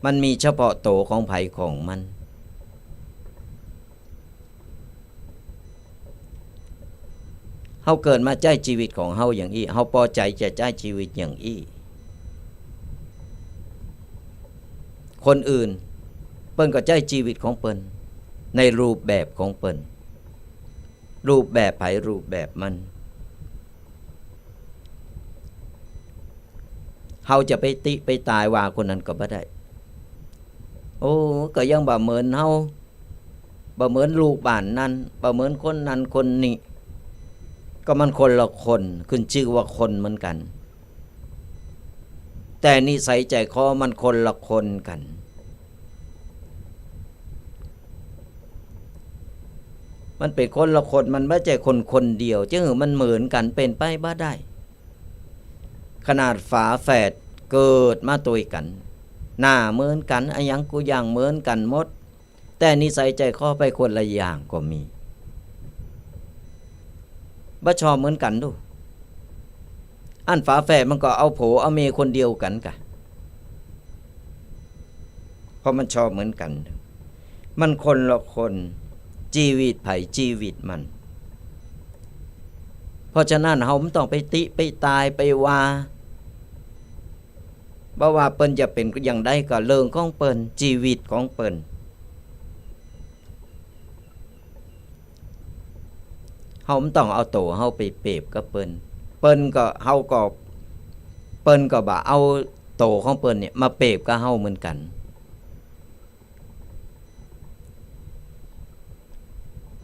มันมีเฉพาะตั๋วของใผของมัน เฮาเกิดมาใจ๊จีวิตของเฮาอย่างอี้ เฮาปอใจ๋จะใจ๊จีวิตอย่างอี้ คนอื่นเปิ้นก็ใจ๊จีวิตของเปิ้นในรูปแบบของเปิ้น รูปแบบใผรูปแบบมัน เฮาจะไปติไปตายว่าคนนั้นก็บ่ได้ โอ้ ก็ยังบ่เหมือนเฮา บ่เหมือนลูกบ้านนั้น บ่เหมือนคนนั้นคนนี้ ก็มันคนละคน ขึ้นจื้อว่าคนเหมือนกั๋น แต่นิสัยใจ๋คอมันคนละคนกั๋น มันเป๋นคนละคน มันบ่ใจ้คนคนเดียว จะหื้อมันเหมือนกั๋นเป๋นไปบ่ได้ ขนาดฝาแฝดเกิดมาตวยกั๋น หน้าเหมือนกั๋น อะหยังกู้อย่างเหมือนกั๋นหมด แต่นิสัยใจ๋คอไปคนละอย่างก็มี บ่ชอบเหมือนกั๋นดู อันฝาแฝดมันก็เอาผัวเอาเมียคนเดียวกั๋นกะ เพราะมันชอบเหมือนกั๋น มันคนละคน จีวิตใผจีวิตมัน เพราะฉะนั้นเฮาบ่ต้องไปติไปตายไปว่า บ่ว่าเปิ้นจะเป๋นอย่างใดก็เรื่องของเปิ้น จีวิตของเปิ้น เฮาบ่ต้องเอาตั๋วเฮาไปเปรียบกับเปิ้น เปิ้นก็ เฮาก็ เปิ้นก็บ่เอาตั๋วของเปิ้นเนี่ยมาเปรียบกับเฮาเหมือนกั๋น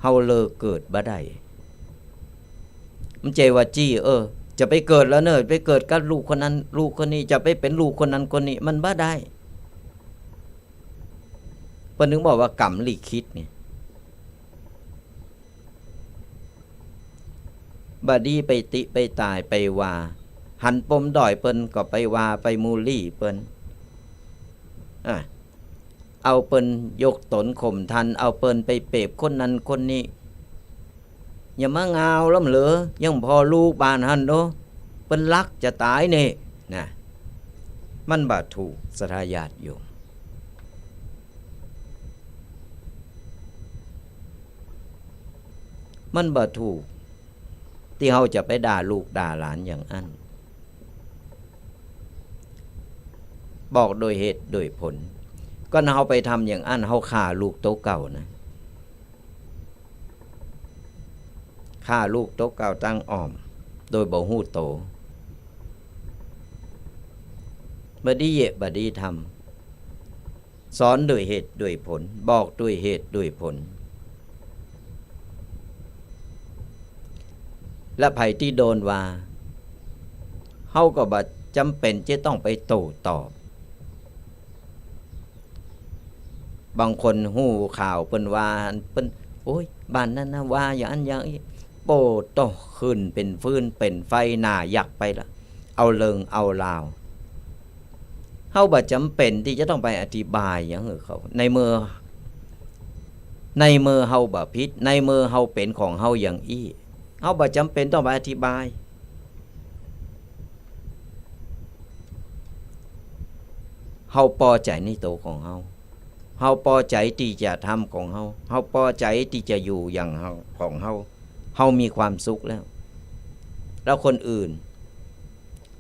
เฮาเลิกเกิดบ่ได้ มันใจ้ว่าจี้ เออ จะไปเกิดแล้วเน่อ ไปเกิดกับลูกคนนั้น ลูกคนนี้ จะไปเป๋นลูกคนนั้นคนนี้ มันบ่ได้ เปิ้นถึงบอกว่ากรรมลิขิตไง บ่ดีไปติไปตายไปว่า หันปมด้อยเปิ้นก็ไปว่าไปบูลลี่เปิ้น อ่ะ เอาเปิ้นยกต๋นข่มท่าน เอาเปิ้นไปเปรียบคนนั้นคนนี้ อย่ามางาวล้ำเหลือ ยังผ่อลูกบ้านหั้นโด เปิ้นรักจะต๋ายนี่ นะ มันบ่ถูก ศรัทธาญาติโยม มันบ่ถูก ตี้เฮาจะไปด่าลูกด่าหลานอย่างอั้น บอกโดยเหตุโดยผล ก่อนเฮาไปทำอย่างอั้น เฮาฆ่าลูกโตเก่านะ ฆ่าลูกโตเก่าตังอ้อม โดยบ่ฮู้โต บ่ดีเยียะ บ่ดีทำ สอนด้วยเหตุด้วยผล บอกด้วยเหตุด้วยผล และใผตี้โดนว่า เฮาก็บ่จ๋ำเป๋นจะต้องไปโต้ตอบ บางคนฮู้ข่าวเปิ้นว่า เปิ้น โอ๊ย บ้านนั้นนะว่าอย่างอั้นอย่างอี้ โป้โต้ ขึ้นเป๋นฟืนเป๋นไฟ หน้ายักไปละ เอาเรื่องเอาราว เฮาบ่จ๋ำเป๋นตี้จะต้องไปอธิบายหยังหื้อเขา ในเมื่อ ในเมื่อเฮาบ่ผิด ในเมื่อเฮาเป๋นของเฮาอย่างอี้ เฮาบ่จ๋ำเป๋นต้องไปอธิบาย เฮาปอใจ๋ในตั๋วของเฮา เฮาปอใจ๋ตี้จะทำของเฮา เฮาปอใจ๋ตี้จะอยู่อย่างเฮา ของเฮา เฮามีความสุขแล้ว แล้วคนอื่น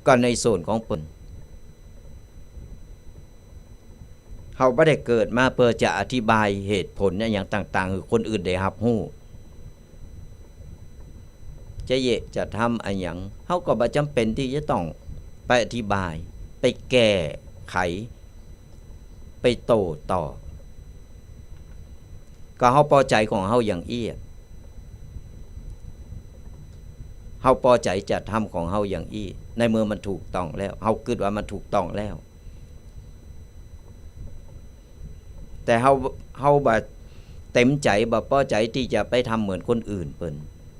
ก็ในส่วนของเปิ้น เฮาบ่ได้เกิดมาเปื้อจะอธิบายเหตุผลอะหยังต่างๆ หื้อคนอื่นได้ฮับฮู้ จะเยียะจะทำอะหยัง เฮาก็บ่จ๋ำเป๋นตี้จะต้องไปอธิบาย ไปแก้ไข ไปโต้ตอบ ก็เฮาปอใจ๋ของเฮาอย่างอี้ เฮาปอใจ๋จะทำของเฮาอย่างอี้ ในเมื่อมันถูกต้องแล้ว เฮากึ๊ดว่ามันถูกต้องแล้ว แต่เฮา เฮาบ่เต็มใจ๋ บ่ปอใจ๋ตี้จะไปทำเหมือนคนอื่นเปิ้น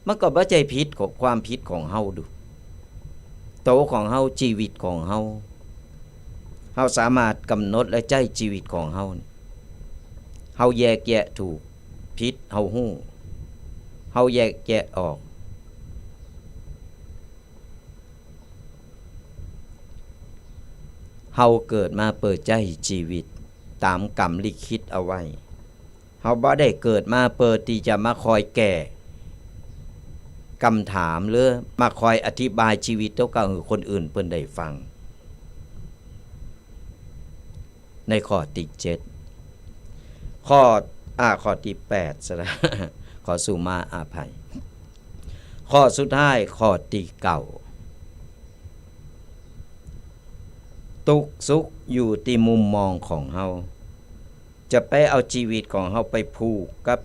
มันก็บ่ใจ้ผิดของ ความผิดของเฮาดู ตั๋วของเฮา จีวิตของเฮา เฮาสามารถก๋ำหนดและใจ๊จีวิตของเฮานี่ เฮาแยกแยะถูกผิด เฮาฮู้ เฮาแยกแยะออก เฮาเกิดมาเปื้อใจ๊จีวิตต๋ามกรรมลิขิตเอาไว้ เฮาบ่ได้เกิดมาเปื้อตี้จะมาคอยแก้กำถาม หรือมาคอยอธิบายจีวิตตั๋วเก่าหื้อคนอื่นเปิ้นได้ฟัง ในข้อตี้เจ็ด ข้อ อ่า ข้อตี้แปดซะละ ขอสุมาอภัย ข้อสุดท้าย ข้อตี้เก้า ตุ๊กสุขอยู่ตี้มุมมองของเฮา จะไปเอาจีวิตของเฮาไปผูกกับ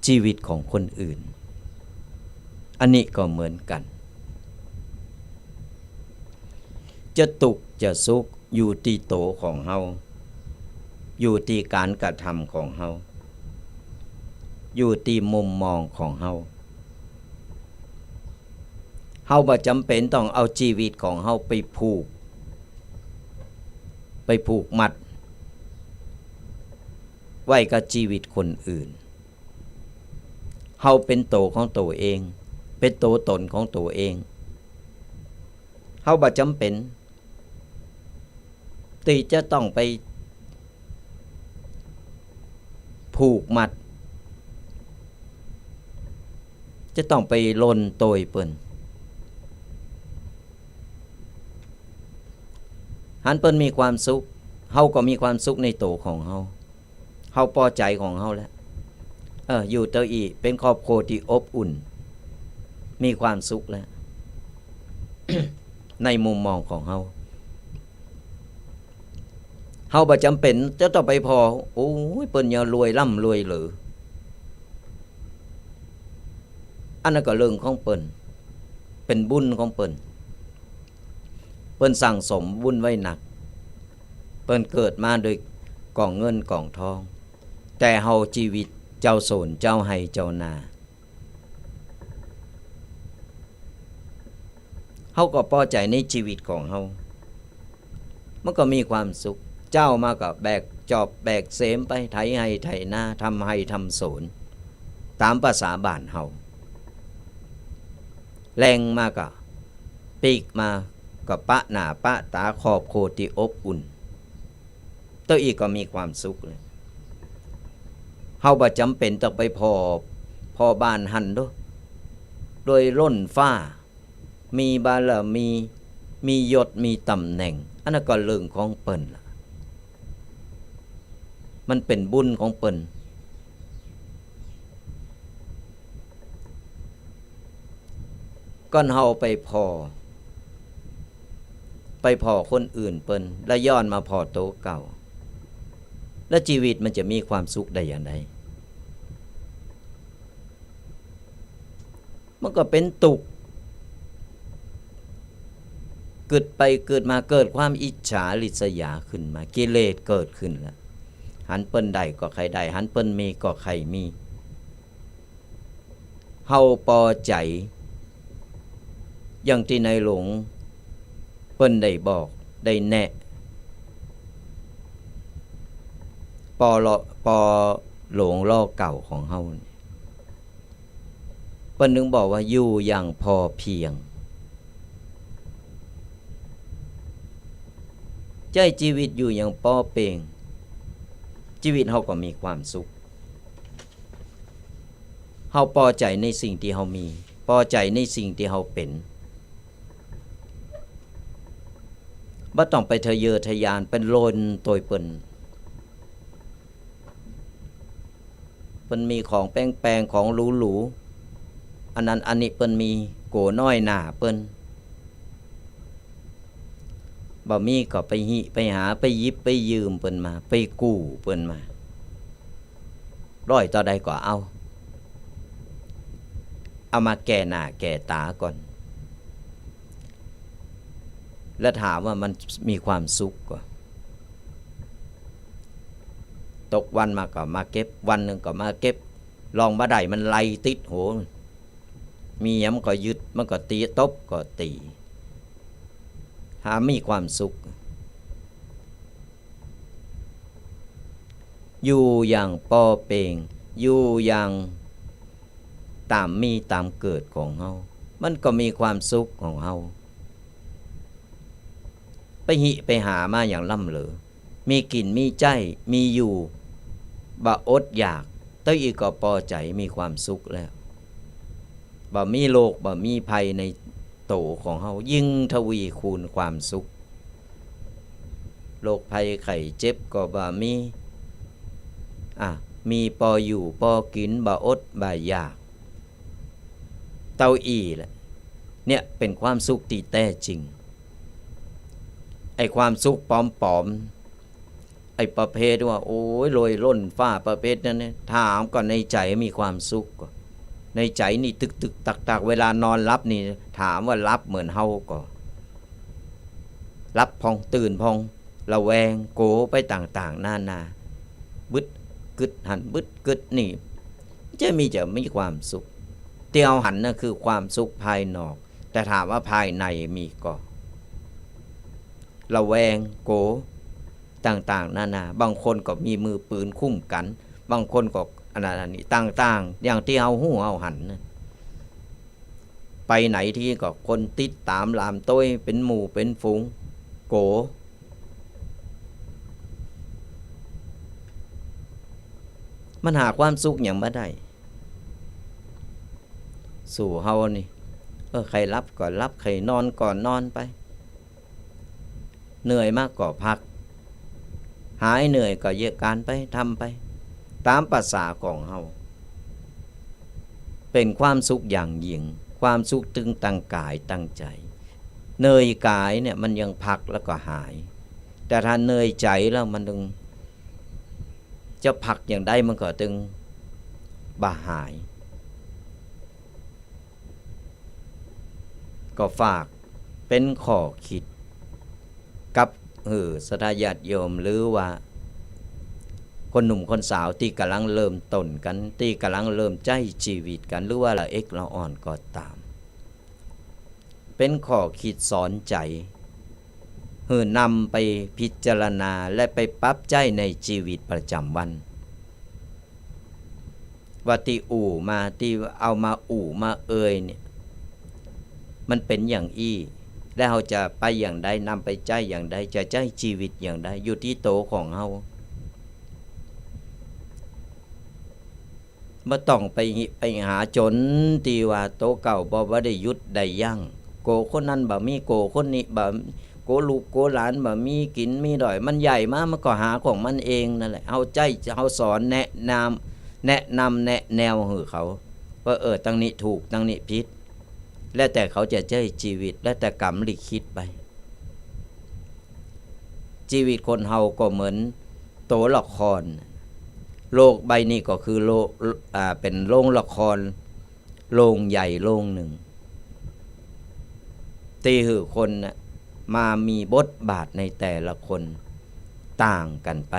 จีวิตของคนอื่น อันนี้ก็เหมือนกั๋น จะตุ๊กจะสุขอยู่ตี้โตของเฮา อยู่ตี้ก๋านกระทำของเฮา อยู่ตี้มุมมองของเฮา เฮาบ่จ๋ำเป๋นต้องเอาจีวิตของเฮาไปผูก ไปผูกมัดไว้กับจีวิตคนอื่น เฮาเป๋นโตของโตเอง เป๋นโตต๋นของโตเอง เฮาบ่จ๋ำเป๋นตี้จะต้องไป ผูกมัด จะต้องไปลนโตยเปิ้น หันเปิ้นมีความสุข เฮาก็มีความสุขในโตของเฮา เฮาปอใจ๋ของเฮาแล้ว เออ อยู่เต้าอี้ เป๋นครอบครัวตี้อบอุ่น มีความสุขแล้ว ในมุมมองของเฮา เฮาบ่จ๋ำเป๋นจะต้องไปผ่อ โอ้ย เปิ้นยาวรวยล้ำรวยเหลือ อันนั้นก็เรื่องของเปิ้น เป๋นบุญของเปิ้น เปิ้นสั่งสมบุญไว้นัก เปิ้นเกิดมาโดยก๋องเงินก๋องทอง แต่เฮาจีวิตเจ้าสวนเจ้าไฮ่เจ้านา เฮาก็ปอใจ๋ในจีวิตของเฮา มันก็มีความสุข เจ๊ามาก็แบกจอบแบกเสมไปไถไฮ่ไถนา ทำไฮ่ทำสวน ต๋ามภาษาบ้านเฮา แลงมาก็ ปีกมาก็ปะหน้าปะต๋าครอบครัวตี้อบอุ่น เต้าอี้ก็มีความสุขแล้ว เฮาบ่จ๋ำเป๋นต้องไปผ่อ ผ่อบ้านหั้นโด โดยล้นฟ้า มีบารมี มียศ มีต๋ำแหน่ง อันนั้นก็เรื่องของเปิ้นละ มันเป๋นบุญของเปิ้น ก่อนเฮาไปผ่อ ไปผ่อคนอื่นเปิ้น แล้วย้อนมาผ่อโตเก่า แล้วจีวิตมันจะมีความสุขได้อย่างใด มันก็เป๋นตุ๊กข์ กึ๊ดไปกึ๊ดมาเกิดความอิจฉาริษยาขึ้นมา กิเลสเกิดขึ้นแล้ว หันเปิ้นได้ก็ใค่ได้ หันเปิ้นมีก็ใค่มี เฮาปอใจ๋ อย่างตี้ในหลวงเปิ้นได้บอก ได้แนะ ปอลอ ปอหลวงล่อเก่าของเฮานี่ เปิ้นถึงบอกว่าอยู่อย่างพอเพียง ใจ๊จีวิตอยู่อย่างปอเป๋ง จีวิตเฮาก็มีความสุข เฮาปอใจ๋ในสิ่งตี้เฮามี ปอใจ๋ในสิ่งตี้เฮาเป๋น บ่ต้องไปทะเยอทะยาน ไปลนโตยเปิ้น เปิ้นมีของแปงๆ ของหรูๆ อันนั้นอันนี้เปิ้นมี กั๋วน้อยหน้าเปิ้น บ่มีก็ไปหิไปหา ไปหยิบไปยืมเปิ้นมา ไปกู้เปิ้นมา ร้อยเต้าใดก็เอา เอามาแก่หน้าแก่ต๋าก่อน แล้วถามว่ามันมีความสุขก่อ ตกวันมาก็มาเก็บ วันนึ่งก็มาเก็บ ลองบ่ได้มันไล่ติดหัว มีหยังมันก็ยึด มันก็ตี๋ ตบก็ตี๋ หามีความสุข อยู่อย่างปอเป๋ง อยู่อย่างต๋ามมีต๋ามเกิดของเฮา มันก็มีความสุขของเฮา ไปหิไปหามาอย่างล้ำเหลือ มีกิ๋นมีใจ๊ มีอยู่ บ่อดอยาก เต้าอี้ก็ปอใจ๋มีความสุขแล้ว บ่มีโรคบ่มีภัยในโตของเฮา ยิ่งทวีคูณความสุข โรคภัยไข้เจ็บก็บ่มี อ่ะ มีปออยู่ปอกิ๋น บ่อดบ่อยาก เต้าอี้แหละ เนี่ยเป๋นความสุขตี้แต๊จริง อ้ความสุขป๋อมๆ ไอ้ประเภทว่า โอ้ย รวยล้นฟ้าประเภทนั้นเนี่ย ถามก่อน ในใจ๋มีความสุขก่อ ในใจ๋นี่ตึกๆ ตักๆ เวลานอนหลับนี่ ถามว่าหลับเหมือนเฮาก่อ หลับพ่อง ตื่นพ่อง ระแวง โก๋วไปต่างๆ นานา บึดกึ๊ดหั้น บึดกึ๊ดนี่ จะมี จะมีความสุข ตี้เฮาหันน่ะคือความสุขภายนอก แต่ถามว่าภายในมีก่อ ระแวง โก๋ว ต่างๆ นานา บางคนก็มีมือปืนคุ้มกั๋น บางคนก็อันนั้นอันนี้ ต่างๆ อย่างตี้เฮาฮู้เฮาหันน่ะ ไปไหนตี้ก็คนติดต๋ามหลามโต้ย เป๋นหมู่เป๋นฝูง โก๋ว มันหาความสุขหยังบ่ได้ สู่เฮานี่ เออ ใค่หลับก็หลับ ใค่นอนก็นอนไป เหนื่อยมาก็พัก หายเหนื่อยก็เยียะก๋านไป ทำไป ต๋ามประสาของเฮา เป๋นความสุขอย่างยิ่ง ความสุขตึงตังก๋ายตังใจ๋ เหนื่อยก๋ายเนี่ยมันยังพักแล้วก็หาย แต่ถ้าเหนื่อยใจ๋แล้วมันตึง จะพักอย่างใดมันก็ตึงบ่หาย ก็ฝากเป๋นข้อคิดกับหื้อศรัทธาญาติโยม หรือว่าคนหนุ่มคนสาวตี้ก่ำลังเริ่มต้นกั๋น ตี้ก่ำลังเริ่มใจ๊จีวิตกั๋น หรือว่าละเอ็กละอ่อนก็ต๋าม เป๋นข้อคิดสอนใจ๋ หื้อนำไปพิจารณาและไปปรับใจ๊ในจีวิตประจ๋ำวัน ว่าตี้อู้มา ตี้เอามาอู้มาเอ่ยเนี่ย มันเป๋นอย่างอี้ และเฮาจะไปอย่างใด นำไปใจ๊อย่างใด จะใจ๊จีวิตอย่างใด อยู่ตี้โตของเฮา บ่ต้องไป ไปหาจ๋นตี้ว่าโตเก่าบ่ บ่ได้หยุดได้ยั้ง โก๋วคนนั้นบ่มี โก๋วคนนี้บ่ โก๋วลูกโก๋วหลานบ่มีกิ๋นมีดอย มันใหญ่มามันก็หาของมันเองนั่นแหละ เฮาใจ๊ เฮาสอนแนะนำ แนะนำแนะแนวหื้อเขา ว่า เออ ตังนี้ถูก ตังนี้ผิด แล้วแต่เขาจะใจ๊จีวิต แล้วแต่กรรมลิขิตไป จีวิตคนเฮาก็เหมือนโตละคร โลกใบนี้ก็คือโลก อ่า เป๋นโรงละคร โรงใหญ่โรงหนึ่ง ตี้หื้อคนน่ะมามีบทบาทในแต่ละคนต่างกั๋นไป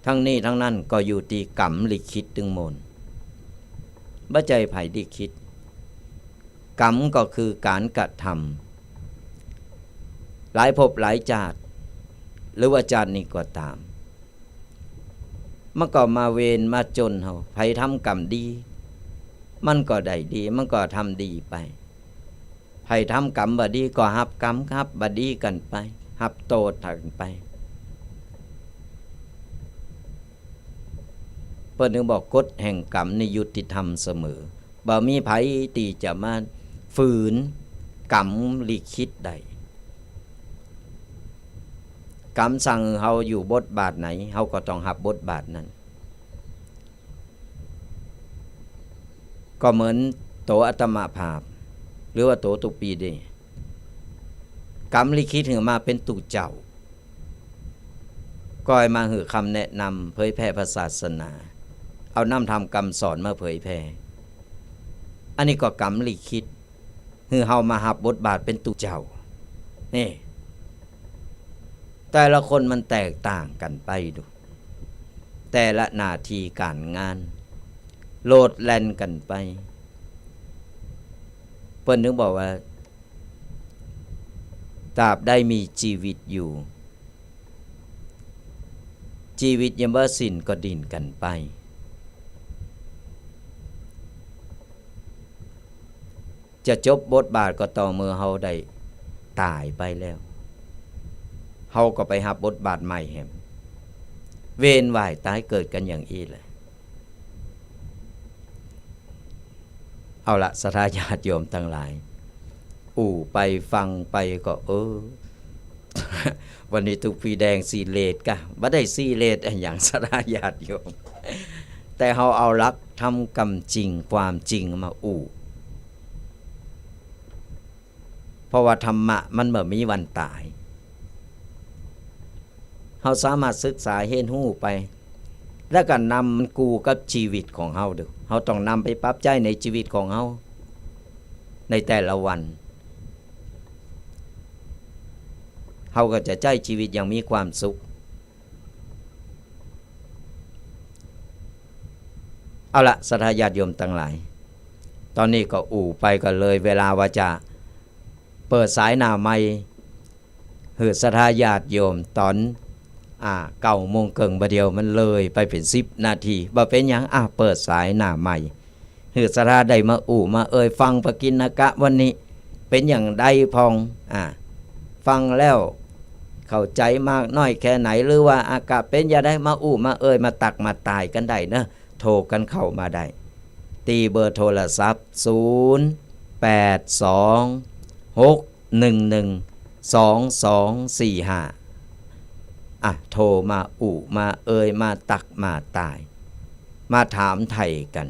ทั้งนี้ทั้งนั้นก็อยู่ตี้กรรมลิขิตตึงมน บ่ใจ้ใผลิขิต กรรมก็คือก๋านกระทำ หลายภพหลายจาติ หรือว่าจาตินี้ก็ต๋าม มันก็มาเวรมาจ๋นเฮา ใผทำกรรมดี มันก็ได้ดี มันก็ทำดีไป ใผทำกรรมบ่ดีก็ฮับกรรม ฮับบ่ดีกั๋นไป ฮับโต้ษกั๋นไป เปิ้นจึงบอกกฎแห่งกรรมนี่ยุติธรรมเสมอ บ่มีใผตี้จะมาฝืนกรรมลิขิตได้ กรรมสั่งหื้อเฮาอยู่บทบาทไหน เฮาก็ต้องฮับบทบาทนั้น ก็เหมือนโตอาตมาภาพ หรือว่าโตตุ๊ปี๋เด้ กรรมลิขิตหื้อมาเป๋นตุ๊เจ้า ก็หื้อมาหื้อคำแนะนำเผยแผ่พระศาสนา เอานำธรรมกำสอนมาเผยแผ่ อันนี้ก็กรรมลิขิต หื้อเฮามาฮับบทบาทเป๋นตุ๊เจ้า นี่ แต่ละคนมันแตกต่างกั๋นไปดู แต่ละหน้าตี้ก๋านงาน โลดแล่นกั๋นไป เปิ้นจึงบอกว่า ตราบใดมีจีวิตอยู่ จีวิตยังบ่สิ้นก็ดิ้นกั๋นไป จะจบบทบาทก็ต่อเมื่อเฮาได้ต๋ายไปแล้ว เฮาก็ไปฮับบทบาทใหม่แหม เวียนว่ายต๋ายเกิดกั๋นอย่างอี้แหละ เอาละ ศรัทธาญาติโยมตังหลาย อู้ไปฟังไปก็ เออ วันนี้ตุ๊ปี๋แดงสีเลดก่ะ บ่ได้สีเลดอะหยัง ศรัทธาญาติโยม แต่เฮาเอาหลักธรรมกำจริง ความจริงมาอู้ ราะว่าธรรมะมันบ่มีวันต๋าย เฮาสามารถศึกษาเฮียนฮู้ไป แล้วก็นำมันกู้กับจีวิตของเฮาดู เฮาต้องนำไปปรับใจ๊ในจีวิตของเฮา ในแต่ละวัน เฮาก็จะใจ๊จีวิตอย่างมีความสุข เอาละ ศรัทธาญาติโยมตังหลาย ต๋อนนี้ก็อู้ไปก็เลยเวลาว่าจะเปิดสายหน้าไมค์ หื้อศรัทธาญาติโยมต๋อน อ่า เก้าโมงเกิ่ง บ่าเดี่ยวมันเลยไปเป๋นสิบนาที บ่เป๋นหยัง อ่ะ เปิดสายหน้าไมค์ หื้อศรัทธาได้มาอู้มาเอ่ยฟังปกิณกะวันนี้ เป๋นอย่างใดพ่อง อ่า ฟังแล้วเข้าใจ๋มากน้อยแค่ไหน หรือว่าอากาศเป๋นอย่างใด มาอู้มาเอ่ย มาตักมาตายกั๋นได้เนาะ โทรกั๋นเข้ามาได้ ตี้เบอร์โทรศัพท์ ศูนย์ แปด สอง หก หนึ่ง หนึ่ง สอง สอง สี่ ห้า อ่ะ โทรมาอู้มาเอ่ย มาตักมาตาย มาถามไถ่กั๋น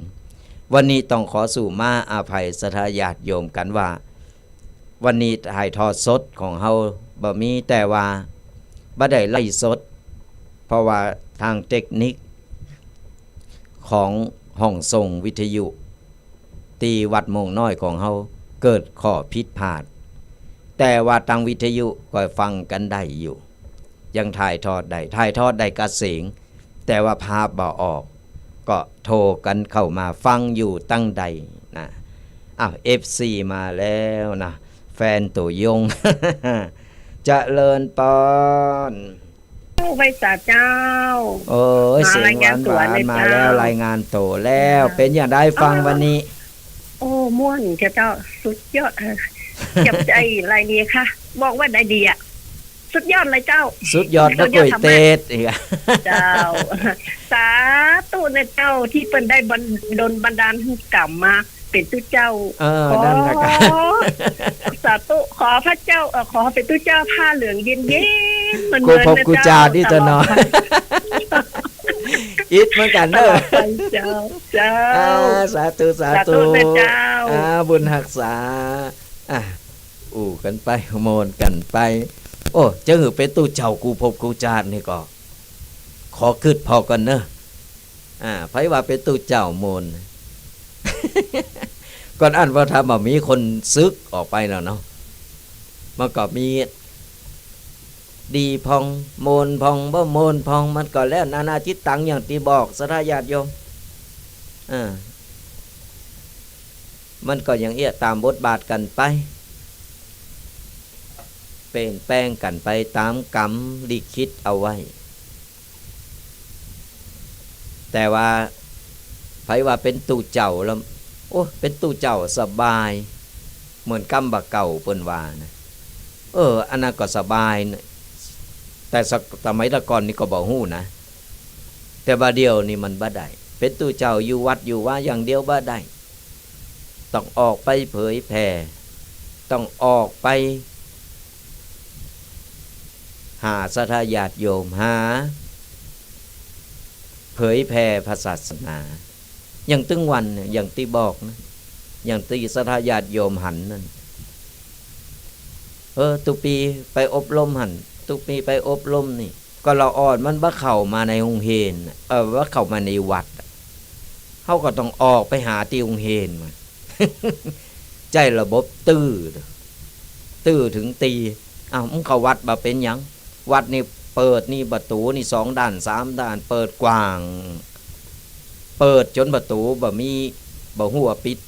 วันนี้ต้องขอสู่มาอภัยศรัทธาญาติโยมกั๋นว่า วันนี้ถ่ายทอดสดของเฮาบ่มี แต่ว่าบ่ได้ไลฟ์สด เพราะว่าตางเทคนิคของห้องส่งวิทยุ ตี้วัดม่วงน้อยของเฮาเกิดข้อผิดพลาด แต่ว่าตางวิทยุก็ฟังกั๋นได้อยู่ ยังถ่ายทอดได้ ถ่ายทอดได้กระเสียง แต่ว่าภาพบ่ออก ก็โทรกั๋นเข้ามาฟังอยู่ตังใดนะ อ้าว เอฟซี มาแล้วนะ แฟนตัวยง เจริญปอน เจ้าไหว้สาเจ้า โอ้ย มา เสียงหวานๆ รายงานตั๋วเลย มาแล้ว เจ้า รายงานตั๋วแล้ว อ้าว เป๋นอย่างใดพ่องวันนี้ โอ้ ม่วนเจ้า สุดยอด เออ จับใจ๋ลายนี้ค่ะ บอกว่าได้ดีอะ สุดยอดเลยเจ้า สุดยอด สุดยอด ก๋วยเตี๋ยว ธรรมะ เอีย เจ้า สาธุนะเจ้า ตี้เปิ้นได้บัน ดลบันดาลหื้อก๋ำมา เป๋นตุ๊เจ้า เออ ขอ นั่นแหละครับ สาธุ ขอพระเจ้า เอ่อ ขอเป๋นตุ๊เจ้าผ้าเหลืองเย็นๆ เหมือน กูพบ เหมือนนะ กูจาดนี่ เจ้า ตลอดไป อิดเหมือนกั๋นเนาะ ตลอดไปเจ้า เจ้า อ่า สาธุ สาธุ สาธุนะเจ้า อ่า บุญฮักษา อ่ะ อู้กั๋นไป โมนกั๋นไป โอ้ จะหื้อเป๋นตุ๊เจ้า กูพบ กูจาดนี่ก็ ขอกึ๊ดผ่อก่อนเนาะ อ่า ใผว่าเป๋นตุ๊เจ้าโมน ก่อนอั้นว่าถ้าบ่มีคนสึกออกไปแล้วเนาะ มันก็มีดีพ่อง โมนพ่อง บ่โมนพ่อง มันก็แล้วนานาจิตตังอย่างตี้บอกศรัทธาญาติโยม อ่า มันก็อย่างเอี้ยต๋ามบทบาทกั๋นไป เปลี่ยนแปลงกั๋นไปต๋ามกรรมลิขิตเอาไว้ แต่ว่าใผว่าเป๋นตุ๊เจ้าแล้ว โอ้ เป๋นตุ๊เจ้าสบาย เหมือนกำบ่าเก่าเปิ้นว่านะ เออ อันนั้นก็สบายนะ แต่สะ สมัยแต่ก่อนนี่ก็บ่ฮู้นะ แต่บ่าเดี่ยวนี่มันบ่ได้ เป๋นตุ๊เจ้าอยู่วัดอยู่วาอย่างเดียวบ่ได้ ต้องออกไปเผยแผ่ ต้องออกไปหาศรัทธาญาติโยม หาเผยแผ่พระศาสนา อย่างตึงวันเนี่ย อย่างตี้บอกนะ อย่างตี้ศรัทธาญาติโยมหันนั่น เออ ตุ๊ปีไปอบรมหั้น ตุ๊ปีไปอบรมนี่ ก็ละอ่อนมันบ่เข้ามาในโฮงเฮียน เออ บ่เข้ามาในวัด เฮาก็ต้องออกไปหาตี้โฮงเฮียนมา ใจ๊ระบบตื้อ ตื้อเถิงตี้ อ้าว มึงเข้าวัดบ่เป๋นหยัง วัดนี่เปิดนี่ประตู๋นี่สองด้านสามด้าน เปิดกว้าง เปิดจ๋นประตู๋บ่มี บ่ฮู้ว่าปิด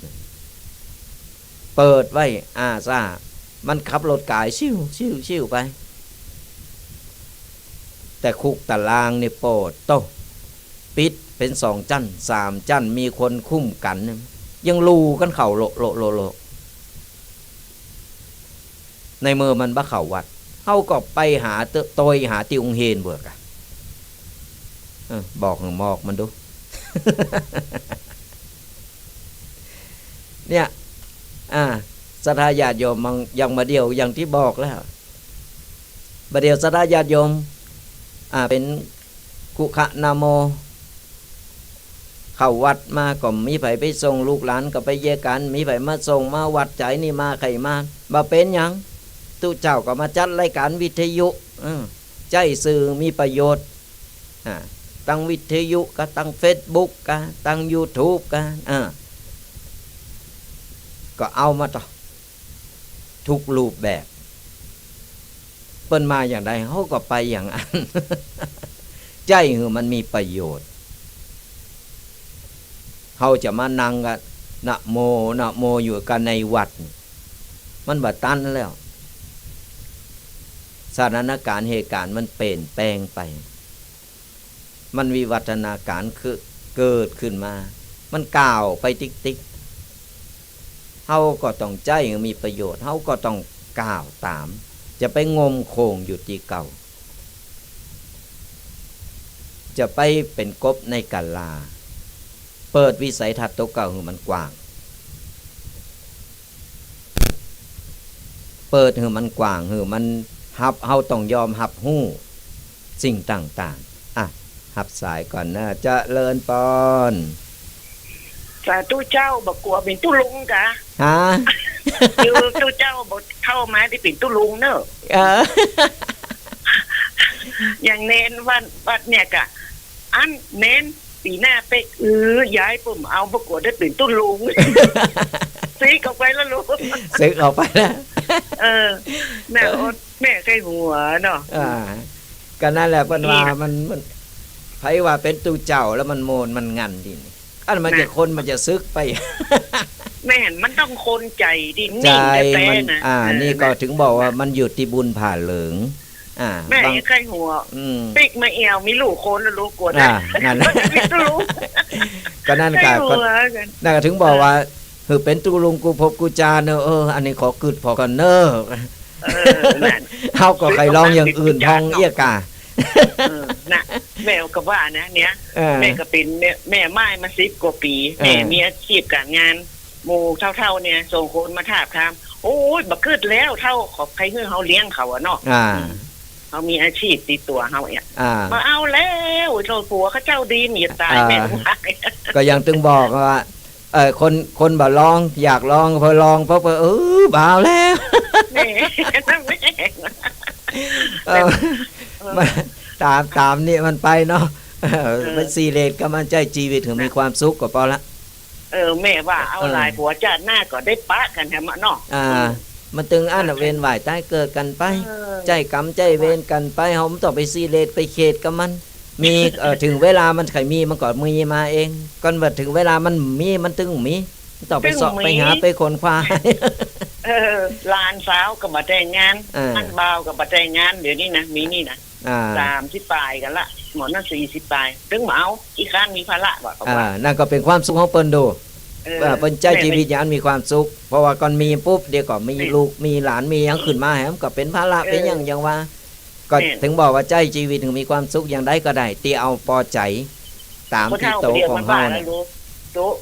เปิดไว้อ้าซ่า มันขับรถก๋ายซิ่ว ซิ่ว ซิ่วไป แต่คุกตารางนี่โปดโต้ ปิดเป๋นสองจั้น สามจั้น มีคนคุ้มกั๋น ยังลู่กั๋นเข้าโละโละโละโละ ในเมื่อมันบ่เข้าวัด เฮาก็ไปหาเต๊อะ โตยหาตี้โฮงเฮียนเบิกอะ เออ บอกหื้อมอกมันดู เนี่ย อ่า ศรัทธาญาติโยม ยัง ยังบ่าเดี่ยว อย่างตี้บอกแล้ว บ่าเดี่ยวศรัทธาญาติโยม อ่า เป๋นคุคะนะโม เข้าวัดมาก็มีใผไปส่ง ลูกหลานก็ไปเยียะก๋าน มีใผมาส่งมาวัด ใจ๋นี่มาใค่มา บ่เป๋นหยัง ตุ๊เจ้าก็มาจัดรายก๋านวิทยุ เออ ใจ๊สื่อมีประโยชน์ อ่า ตังวิทยุกา ตังเฟซบุ๊กกา ตังยูทูบกา อ่า ก็เอามาเถาะ ทุกรูปแบบ เปิ้นมาอย่างใด เฮาก็ไปอย่างอั้น ใจ๊หื้อมันมีประโยชน์ เฮาจะมานั่งกา นะโม นะโม อยู่กาในวัด มันบ่ตันแล้ว สถานก๋ารณ์เหตุก๋ารณ์มันเปลี่ยนแปลงไป มันวิวัฒนาก๋ารณ์คือเกิดขึ้นมา มันก้าวไปติ๊กๆ เฮาก็ต้องใจ๊หื้อมีประโยชน์ เฮาก็ต้องก้าวต๋าม จะไปงมโค้งอยู่ตี้เก่า จะไปเป๋นกบในกาลา เปิดวิสัยทัศน์ตั๋วเก่าหื้อมันกว้าง เปิดหื้อมันกว้าง หื้อมันฮับ เฮาต้องยอมฮับฮู้สิ่งต่างๆ อ่ะ ฮับสายก่อนนะ เจริญปอน สาธุเจ้า บ่กั๋วเป๋นตุ๊ลุงกา ฮะ อยู่ตุ๊เจ้าบ่เฒ่ามาได้เป๋นตุ๊ลุงเน่อ เออ อย่างเณรวัด วัดเนี่ยกา อั้นเณร ปี๋หน้าเป๊ก อือ ยายเปิ้นเอา บ่กั๋วได้เป๋นตุ๊ลุง ซี้ออกไปแล้วลูก ซี้ออกไปแล้ว เออ แม่อด แม่ใค่หัวเนาะ อ่า ก็นั่นแหละ เปิ้นว่า นี่นะ มัน มัน ใผว่าเป๋นตุ๊เจ้าแล้วมันโมนมันงันดีนี่ อันมันจะ นะ คนมันจะสึกไป แม่น มันต้องคนใจ๋ที่นิ่ง ใจ๋ แต๊ๆ มัน นะ อ่า เออ นี่ก็ นะ เถิงบอกว่า นะ มันอยู่ตี้บุญผ่าเหลือง อ่า แม่ บาง ยังใค่หัว อืม ปิ๊กมาแอ่ว มีลูกคนแล้วลูกกั๋วนะ อ่า นั่น มีลูก ก็นั่นกา ใค่หัว ก็ นั่นก็เถิงบอกว่า เออ หื้อเป๋นตุ๊ลุงกู้ภพกู้จาติเน่อ เออ อันนี้ขอกึ๊ดผ่อก่อนเน่อ เออ นั่น เฮาก็ใค่ลองอย่างอื่นพ่องเอี้ยกา เออ นะ แม่ก็ว่านะเนี่ย เออ แม่ก็เป๋นแม่ แม่ม่ายมาสิบกว่าปี๋ เออ แม่มีอาชีพก๋านงาน หมู่เฒ่าๆ เนี่ย ส่งคนมาทาบถาม โอ๊ย บ่กึ๊ดแล้ว เฒ่า ขอใค่หื้อเฮาเลี้ยงเขาอะเนาะ อ่า อืม เฮามีอาชีพติดตั๋วเฮาเนี่ย อ่า บ่เอาแล้ว โธ่ ผัวเขาเจ้าดีมีต๋าย อ่า แม่ว่า ก็ยังเถิงบอกว่า เออ คน คนบ่ลอง อยากลอง พอลองปั๊บก็ เออ บ่เอาแล้ว แม่ แม่ เออ เออ มาต๋าม ต๋ามนี่มันไปเนาะ เออ เออ ไปซี้เหลดกับมัน ใจ๊จีวิตหื้อมีความสุขก็ปอละ เออ แม่ว่าเอา เออ หลายผัว จาติหน้าก็ได้ปะกั๋นแถมอะเนาะ อ่า อืม มันเถิงอั้นน่ะ เออ เวียนว่ายต๋ายเกิดกั๋นไป เออ ใจ๊ก๋รรมใจ๊เวรกั๋นไป เฮาบ่ต้องไปซี้เหลดไปเขตกับมัน มี เออ เถิงเวลามันใค่มี มันก็มีมาเอง ก่อนว่าเถิงเวลามันมี มันเถิงมี บ่ต้องไปเซาะ เถิงมี ไปหา ไปขวนขวาย เออ หลานสาวก็บ่แต่งงาน เออ หลานบ่าวก็บ่แต่งงาน เดี๋ยวนี้นะ มีนี่นะ อ่า สามสิบป๋ายกั๋นละ หมอนั่นสี่สิบป๋าย เถิงบ่เอา ขี้คร้านมีภาระ ว่าเขาว่า อ่า นั่นก็เป๋นความสุขของเปิ้นดู เออ ว่าเปิ้นใจ๊ แม่ จีวิตอย่างมีความสุข เพราะว่าก่อนมีปุ๊บ เดี๋ยวก็มี แม่ ลูก มีหลาน มีหยังขึ้นมาแหม ก็เป๋นภาระ เออ เป๋นหยัง อย่างว่า ก็ แม่ เถิงบอกว่าใจ๊จีวิตหื้อมีความสุขอย่างใดก็ได้ ตี้เอาปอใจ๋ ต๋ามตี้โตของเฮาเนี่ย คนเฒ่าเป๋นเดือนวันบ้าแล้วลูก ตุ๊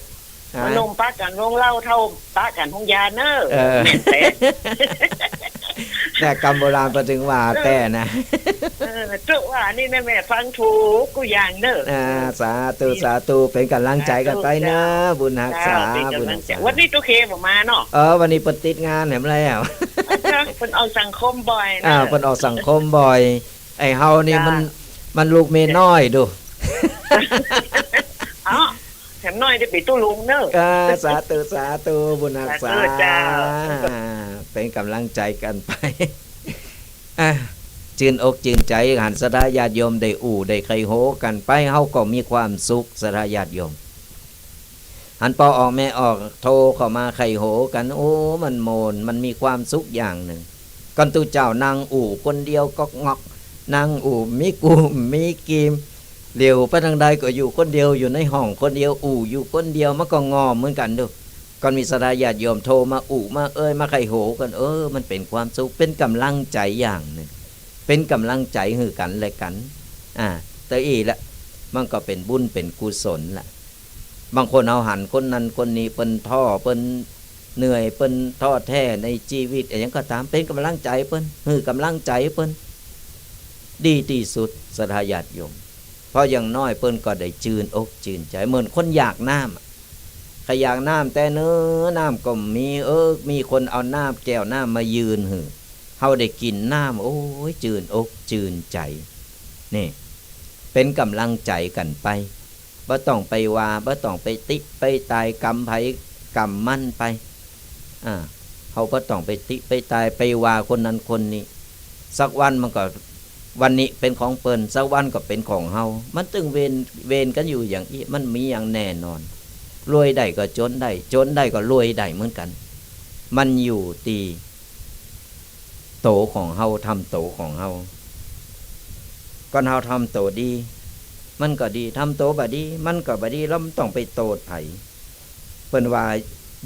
ฮะ มาหนุ่มปะกั๋นโฮงเหล้า เฒ่าปะกั๋นโฮงยาเน่อ เออ แม่นแต๊ เนี่ย กำโบราณเปิ้นเถิงว่าแต๊นะ เออ ตุ๊ว่านี่นะ แม่ฟังถูกกู้อย่างเน่อ อ่า สาธุ สาธุ เป๋นก๋ำลังใจ๋กั๋นไปเน่อ สาธุเจ้า บุญฮักษา เจ้า เป๋นก๋ำลังใจ๋ บุญฮักษา วันนี้ตุ๊เคบ่มาเนาะ เออ วันนี้เปิ้นติดงานแหมแล้ว เปิ้นออกสังคมบ่อยเน่อ อ่า เปิ้นออกสังคมบ่อย ไอ้เฮานี่มัน เจ้า มันลูกเมียน้อยดู เอ้า แถมน้อยได้เป๋นตุ๊ลุงเน่อ อ่า สาธุ สาธุ บุญฮักษา สาธุเจ้า เป๋นก๋ำลังใจ๋กั๋นไป อ่ะ จื้นอกจื้นใจ๋ หันศรัทธาญาติโยมได้อู้ได้ใค่โหกั๋นไป เฮาก็มีความสุข ศรัทธาญาติโยม หันป้อออกแม่ออกโทรเข้ามาใค่โหกั๋น โอ้ มันโมน มันมีความสุขอย่างนึ่ง ก่อนตุ๊เจ้านั่งอู้คนเดียวก๊อกง็อก นั่งอู้มีกู้มีกีม เหลียวไปตางใดก็อยู่คนเดียว อยู่ในห้องคนเดียว อู้อยู่คนเดียว มันก็ง่อมเหมือนกั๋นดู ก่อนมีศรัทธาญาติโยมโทรมาอู้มาเอ่ยมาใค่โหกั๋น เออ มันเป๋นความสุข เป๋นก๋ำลังใจ๋อย่างนึ่ง เป๋นก๋ำลังใจ๋หื้อกั๋นและกั๋น อ่า ตะอี้ละ มันก็เป๋นบุญเป๋นกุศลละ บางคนเฮาหันคนนั้นคนนี้ เปิ้นท้อ เปิ้นเหนื่อย เปิ้นท้อแท้ในจีวิต อะหยังก็ต๋าม เป๋นก๋ำลังใจ๋เปิ้น หื้อก๋ำลังใจ๋เปิ้น ดีตี้สุด ศรัทธาญาติโยม เพราะอย่างน้อยเปิ้นก็ได้จืนอกจืนใจ๋ เหมือนคนอยากน้ำอะ ใผอยากน้ำแต๊เน่อ น้ำก็บ่มี เออ มีคนเอาน้ำ แก้วน้ำมายื่นหื้อ เฮาได้กิ๋นน้ำ โอ๊ย จืนอกจืนใจ๋ นี่ เป๋นก๋ำลังใจ๋กั๋นไป บ่ต้องไปว่า บ่ต้องไปติไปตาย กรรมใผกรรมมันไป อ่า เฮาบ่ต้องไปติไปตาย ไปว่าคนนั้นคนนี้ สักวันมันก็ วันนี้เป๋นของเปิ้น สักวันก็เป๋นของเฮา มันตึงเวร เวรกั๋นอยู่อย่างอี้ มันบ่มีอย่างแน่นอน รวยได้ก็จ๋นได้ จ๋นได้ก็รวยได้เหมือนกั๋น มันอยู่ตี้ โตของเฮา ทำโตของเฮา ก่อนเฮาทำโตดี มันก็ดี ทำโตบ่ดี มันก็บ่ดี แล้วมันต้องไปโต้ษใผ เปิ้นว่า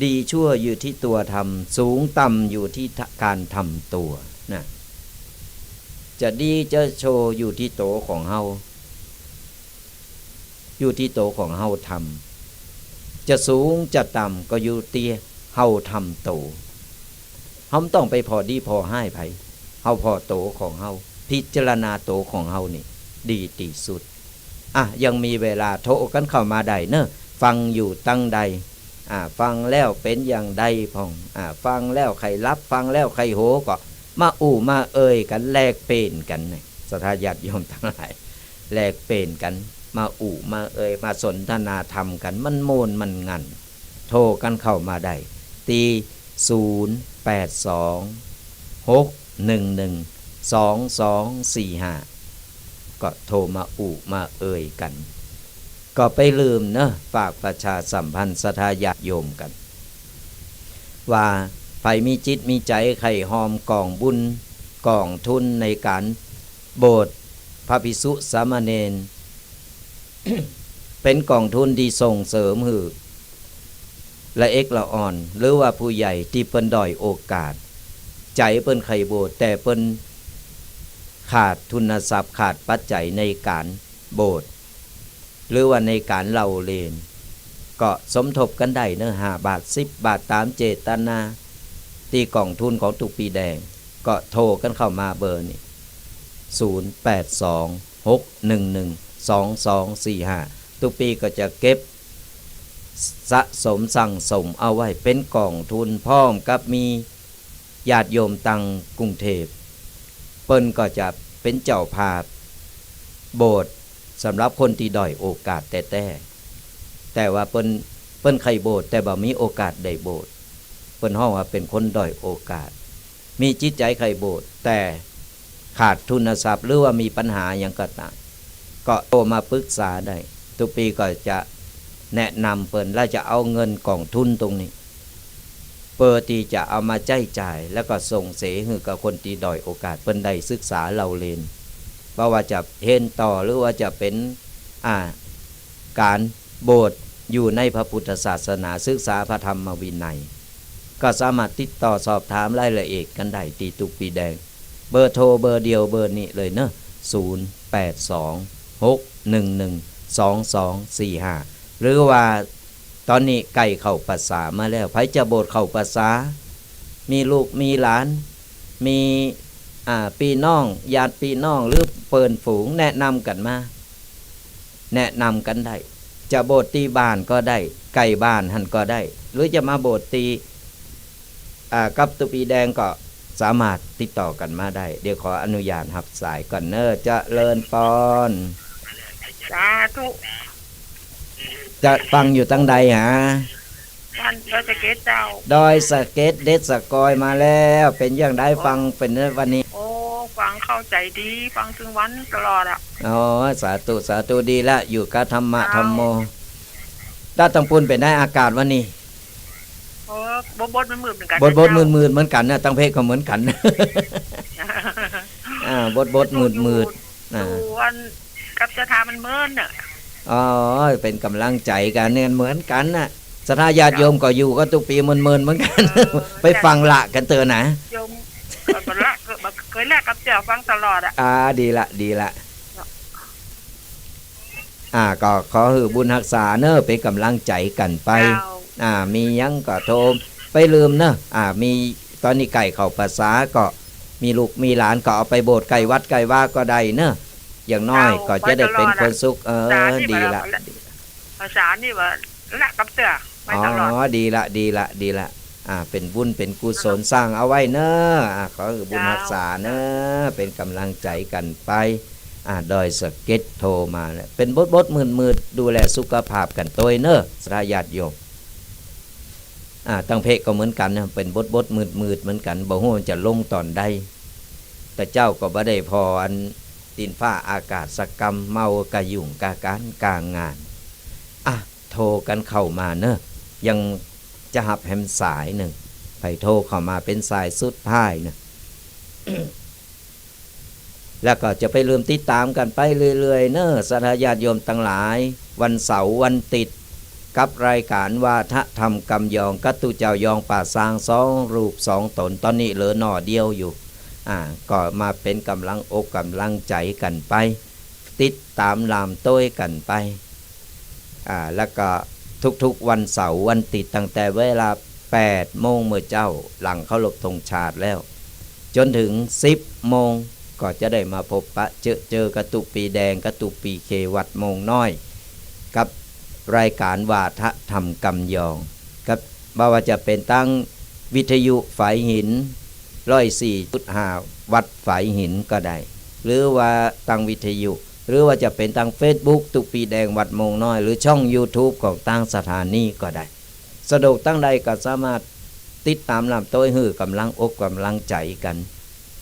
ดีชั่วอยู่ที่ตัวทำ สูงต่ำอยู่ที่การทำตัว นะ จะดีจะชั่วอยู่ที่โตของเฮา อยู่ตี้โตของเฮาทำ จะสูงจะต่ำก็อยู่ตี้เฮาทำโต เฮาบ่ต้องไปผ่อดีผ่อฮ้ายใผ เฮาผ่อโตของเฮา พิจารณาโตของเฮานี่ดีตี้สุด อ่ะ ยังมีเวลาโทรกั๋นเข้ามาได้เน่อ ฟังอยู่ตังใด อ่า ฟังแล้วเป๋นอย่างใดพ่อง อ่า ฟังแล้วใค่หลับ ฟังแล้วใค่โห ก็มาอู้มาเอ่ยกั๋น แลกเปลี่ยนกั๋น ศรัทธาญาติโยมตังหลาย แลกเปลี่ยนกั๋น มาอู้มาเอ่ย มาสนทนาธรรมกั๋น มันม่วนมันงัน โทรกั๋นเข้ามาได้ ตี้ ศูนย์ แปด สอง หก หนึ่ง หนึ่ง สอง สอง สี่ ห้า ก็โทรมาอู้มาเอ่ยกั๋น ก็ไปลืมเน่อ ฝากประชาสัมพันธ์ศรัทธาญาติโยมกั๋น ว่าใผมีจิตมีใจ๋ใค่ฮอมก๋องบุญ ก๋องทุนในก๋านโบสถ์พระภิกษุสามเณร เป๋นก๋องทุนตี้ส่งเสริมหื้อละเอกละอ่อน หรือว่าผู้ใหญ่ตี้เปิ้นด้อยโอกาส ใจ๋เปิ้นใค่โบสถ์ แต่เปิ้นขาดทุนทรัพย์ ขาดปัจจัยในก๋านโบสถ์ หรือว่าในก๋านเล่าเรียน ก็สมทบกั๋นได้เน่อ ห้าบาท สิบบาท ต๋ามเจตนา ตี้ก๋องทุนของตุ๊ปีแดง ก็โทรกั๋นเข้ามาเบอร์นี้ ศูนย์ แปด สอง หก หนึ่ง หนึ่ง สอง สอง สี่ ห้า ตุ๊ปีก็จะเก็บสะสมสั่งสมเอาไว้เป๋นก๋องทุน พร้อมกับมี ญาติโยมตังกรุงเทพฯ เปิ้นก็จะเป๋นเจ้าภาพโบสถ์สำหรับคนตี้ด้อยโอกาสแต๊ๆ แต่ว่าเปิ้น เปิ้นใค่โบสถ์แต่บ่มีโอกาสได้โบสถ์ เปิ้นฮ้องว่าเป๋นคนด้อยโอกาส มีจิตใจ๋ใค่โบสถ์แต่ขาดทุนทรัพย์ หรือว่ามีปัญหาหยังก็ต๋าม ก็โทรมาปรึกษาได้ ตุ๊ปีก็จะแนะนำเปิ้น และจะเอาเงินก๋องทุนตรงนี้ เปื้อตี้จะเอามาใจ๊จ่าย แล้วก็ส่งเสหื้อกับคนตี้ด้อยโอกาส เปิ้นได้ศึกษาเล่าเรียน บ่ว่าจะเฮียนต่อ หรือว่าจะเป๋น อ่า ก๋านโบสถ์อยู่ในพระพุทธศาสนา ศึกษาพระธรรมวินัย ก็สามารถติดต่อสอบถามรายละเอียดกั๋นได้ตี้ตุ๊ปีแดง เบอร์โทรเบอร์เดียวเบอร์นี้เลยเนาะ ศูนย์ แปด สอง หก หนึ่ง หนึ่ง สอง สอง สี่ ห้า หรือว่าต๋อนนี้ใก้เข้าพรรษามาแล้ว ใผจะโบสถ์เข้าพรรษา มีลูกมีหลาน มี อ่า ปี้น้อง ญาติปี้น้อง หรือเปิ้นฝูง แนะนำกั๋นมา แนะนำกั๋นได้ จะโบสถ์ตี้บ้านก็ได้ ใก้บ้านหั้นก็ได้ หรือจะมาโบสถ์ตี้ อ่า กับตุ๊ปีแดงก็สามารถติดต่อกั๋นมาได้ เดี๋ยวขออนุญาตฮับสายก่อนเนาะ เจริญปอน สาธุ จะฟังอยู่ตังใดหา บ้านดอยสะเก็ดเจ้า ดอยสะเก็ด เด็ดสะกอยมาแล้ว เป๋นอย่างใด ฟังเป๋นวันนี้ โอ้ ฟังเข้าใจ๋ดี ฟังตึงวันตลอดอะ อ๋อ สาธุ สาธุ ดีละ อยู่กับธรรมะ เจ้า ธัมโม ด้านตังปูนเป๋นไดอากาศวันนี้ เออ บดๆ มืดๆ เหมือนกั๋น บดๆ เจ้า มืดๆ เหมือนกั๋นนะ ตังเพชรก็เหมือนกั๋น อ่า บดๆ มืดๆ อ่า สู่อันกับเจ้าท่ามันเมินน่ะ อ๋อ เป๋นก๋ำลังใจ๋กั๋นเนี่ย เหมือนกั๋นน่ะ ศรัทธาญาติโยมก็อยู่กับตุ๊ปีเมินๆ เหมือนกั๋น เออ ไปฟังละกั๋นเต๊อะนะ โยม ก็ ก็ละ ก็ ก็เคยละกับเจ้าฟังตลอดอะ อ่า ดีละ ดีละ อ่า ก็ขอหื้อบุญฮักษาเนาะ เป๋นก๋ำลังใจ๋กั๋นไป เจ้า อ่า มีหยังก็โทร ไปลืมเนาะ อ่า มี ต๋อนนี้ใก้เข้าพรรษาก็มีลูกมีหลานก็เอาไปโบสถ์ใก้วัดใก้วาก็ได้เนาะ อย่างน้อยก็จะได้เป๋นคนสุข เออ ดีละ ภาษานี่ว่าละกับเตื้อไปตลอด อ๋อ ดีละ ดีละ ดีละ อ่า เป๋นบุญเป๋นกุศล สร้างเอาไว้เน่อ อ่า ขอหื้อบุญฮักษาเน่อ เป๋นก๋ำลังใจ๋กั๋นไป อ่า ดอยสะเก็ดโทรมาแล้ว เป๋นบดๆ มืดๆ ดูแลสุขภาพกั๋นตวยเน่อ ศรัทธาญาติโยม อ่า ตังเพะก็เหมือนกั๋นนะ เป๋นบดๆ มืดๆ เหมือนกั๋น บ่ฮู้จะลงต๋อนใด แต่เจ้าก็บ่ได้ผ่ออันดินฟ้าอากาศสักกำ เมาก็ยุ่งกับก๋านกับงาน อ่ะ โทรกั๋นเข้ามาเน่อ ยังจะฮับแหมสายนึ่ง ใผโทรเข้ามาเป๋นสายสุดท้ายเน่อ แล้วก็จะไปลืมติดต๋ามกั๋นไปเรื่อยๆ เน่อ ศรัทธาญาติโยมตังหลาย วันเสาร์วันติ๊ด กับรายก๋านวาทะธรรมกำยอง กับตุ๊เจ้ายองป่าซางสองรูปสองต๋น ต๋อนนี้เหลือหน่อเดียวอยู่ อ่า ก็มาเป๋นก๋ำลังอกก๋ำลังใจ๋กั๋นไป ติดต๋ามล่ามตวยกั๋นไป อ่า แล้วก็ทุกๆ วันเสาร์วันติ๊ด ตั้งแต่เวลาแปดโมงเมื่อเจ๊า หลังเคารพธงชาติแล้ว จ๋นเถิงสิบโมง ก็จะได้มาพบปะเจอเจอกับตุ๊ปีแดง กับตุ๊ปีเค วัดโมงน้อย กับรายก๋านวาทะธรรมกำยอง กับ บ่ว่าจะเป๋นตางวิทยุฝายหิน ร้อยสี่จุดห้า วัตต์ฝายหินก็ได้ หรือว่าตางวิทยุ หรือว่าจะเป๋นตางเฟซบุ๊ก ตุ๊ปีแดงวัดโมงน้อย หรือช่องยูทูบของตางสถานีก็ได้ สะดวกตางใดก็สามารถติดต๋ามล่ามตวย หื้อก๋ำลังอกก๋ำลังใจ๋กั๋น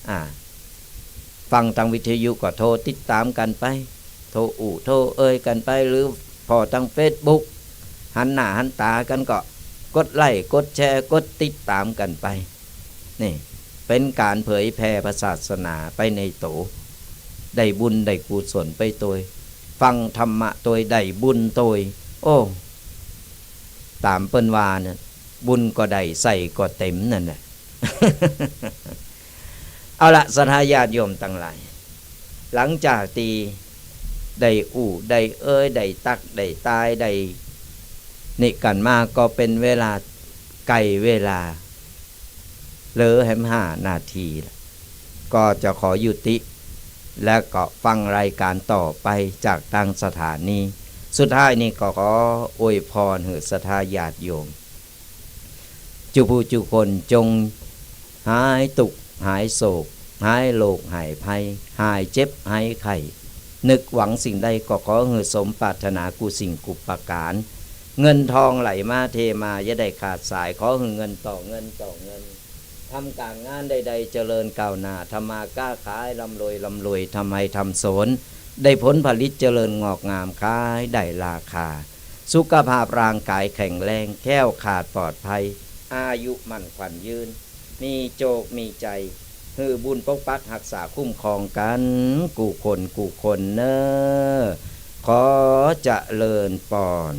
อ่า ฟังตางวิทยุก็โทรติดต๋ามกั๋นไป โทรอู้โทรเอ่ยกั๋นไป หรือผ่อตางเฟซบุ๊ก หันหน้าหันต๋ากั๋นก็กดไลก์ กดแชร์ กดติดต๋ามกั๋นไป นี่เป๋นก๋านเผยแผ่พระศาสนาไปในโต ได้บุญได้กุศลไปตวย ฟังธรรมะตวย ได้บุญตวย โอ้ ต๋ามเปิ้นว่าเน่อ บุญก็ได้ ใส่ก็เต๋มนั่นแหละ เอาละ ศรัทธาญาติโยมตังหลาย หลังจากตี้ได้อู้ได้เอ่ย ได้ตั๊กได้ตาย ได้นี่กั๋นมา ก็เป๋นเวลาใก้เวลา เหลือแหมห้านาทีละ ก็จะขอยุติ แล้วก็ฟังรายก๋านต่อไปจากตางสถานี สุดท้ายนี้ก็ขออวยพรหื้อศรัทธาญาติโยม จุผู้จุคนจงหายตุ๊กข์หายโศก หายโรคหายภัย หายเจ็บหายไข้ นึกหวังสิ่งใดก็ขอหื้อสมปรารถนากู้สิ่งกู้ประก๋าน เงินทองไหลมาเทมาอย่าได้ขาดสาย ขอหื้อเงินต่อเงินต่อเงิน ทำก๋านงานใดๆ เจริญก้าวหน้า ทำมาค้าขายร่ำรวยร่ำรวย ทำไฮ่ทำสวน ได้ผลผลิตเจริญงอกงาม ขายได้ราคา สุขภาพร่างก๋ายแข็งแรง แคล้วคลาดปลอดภัย อายุมั่นขวัญยืน มีโจคมีชัย หื้อบุญปกปักฮักษาคุ้มครองกั๋นกู้คนกู้คนเน่อ ขอเจริญปอน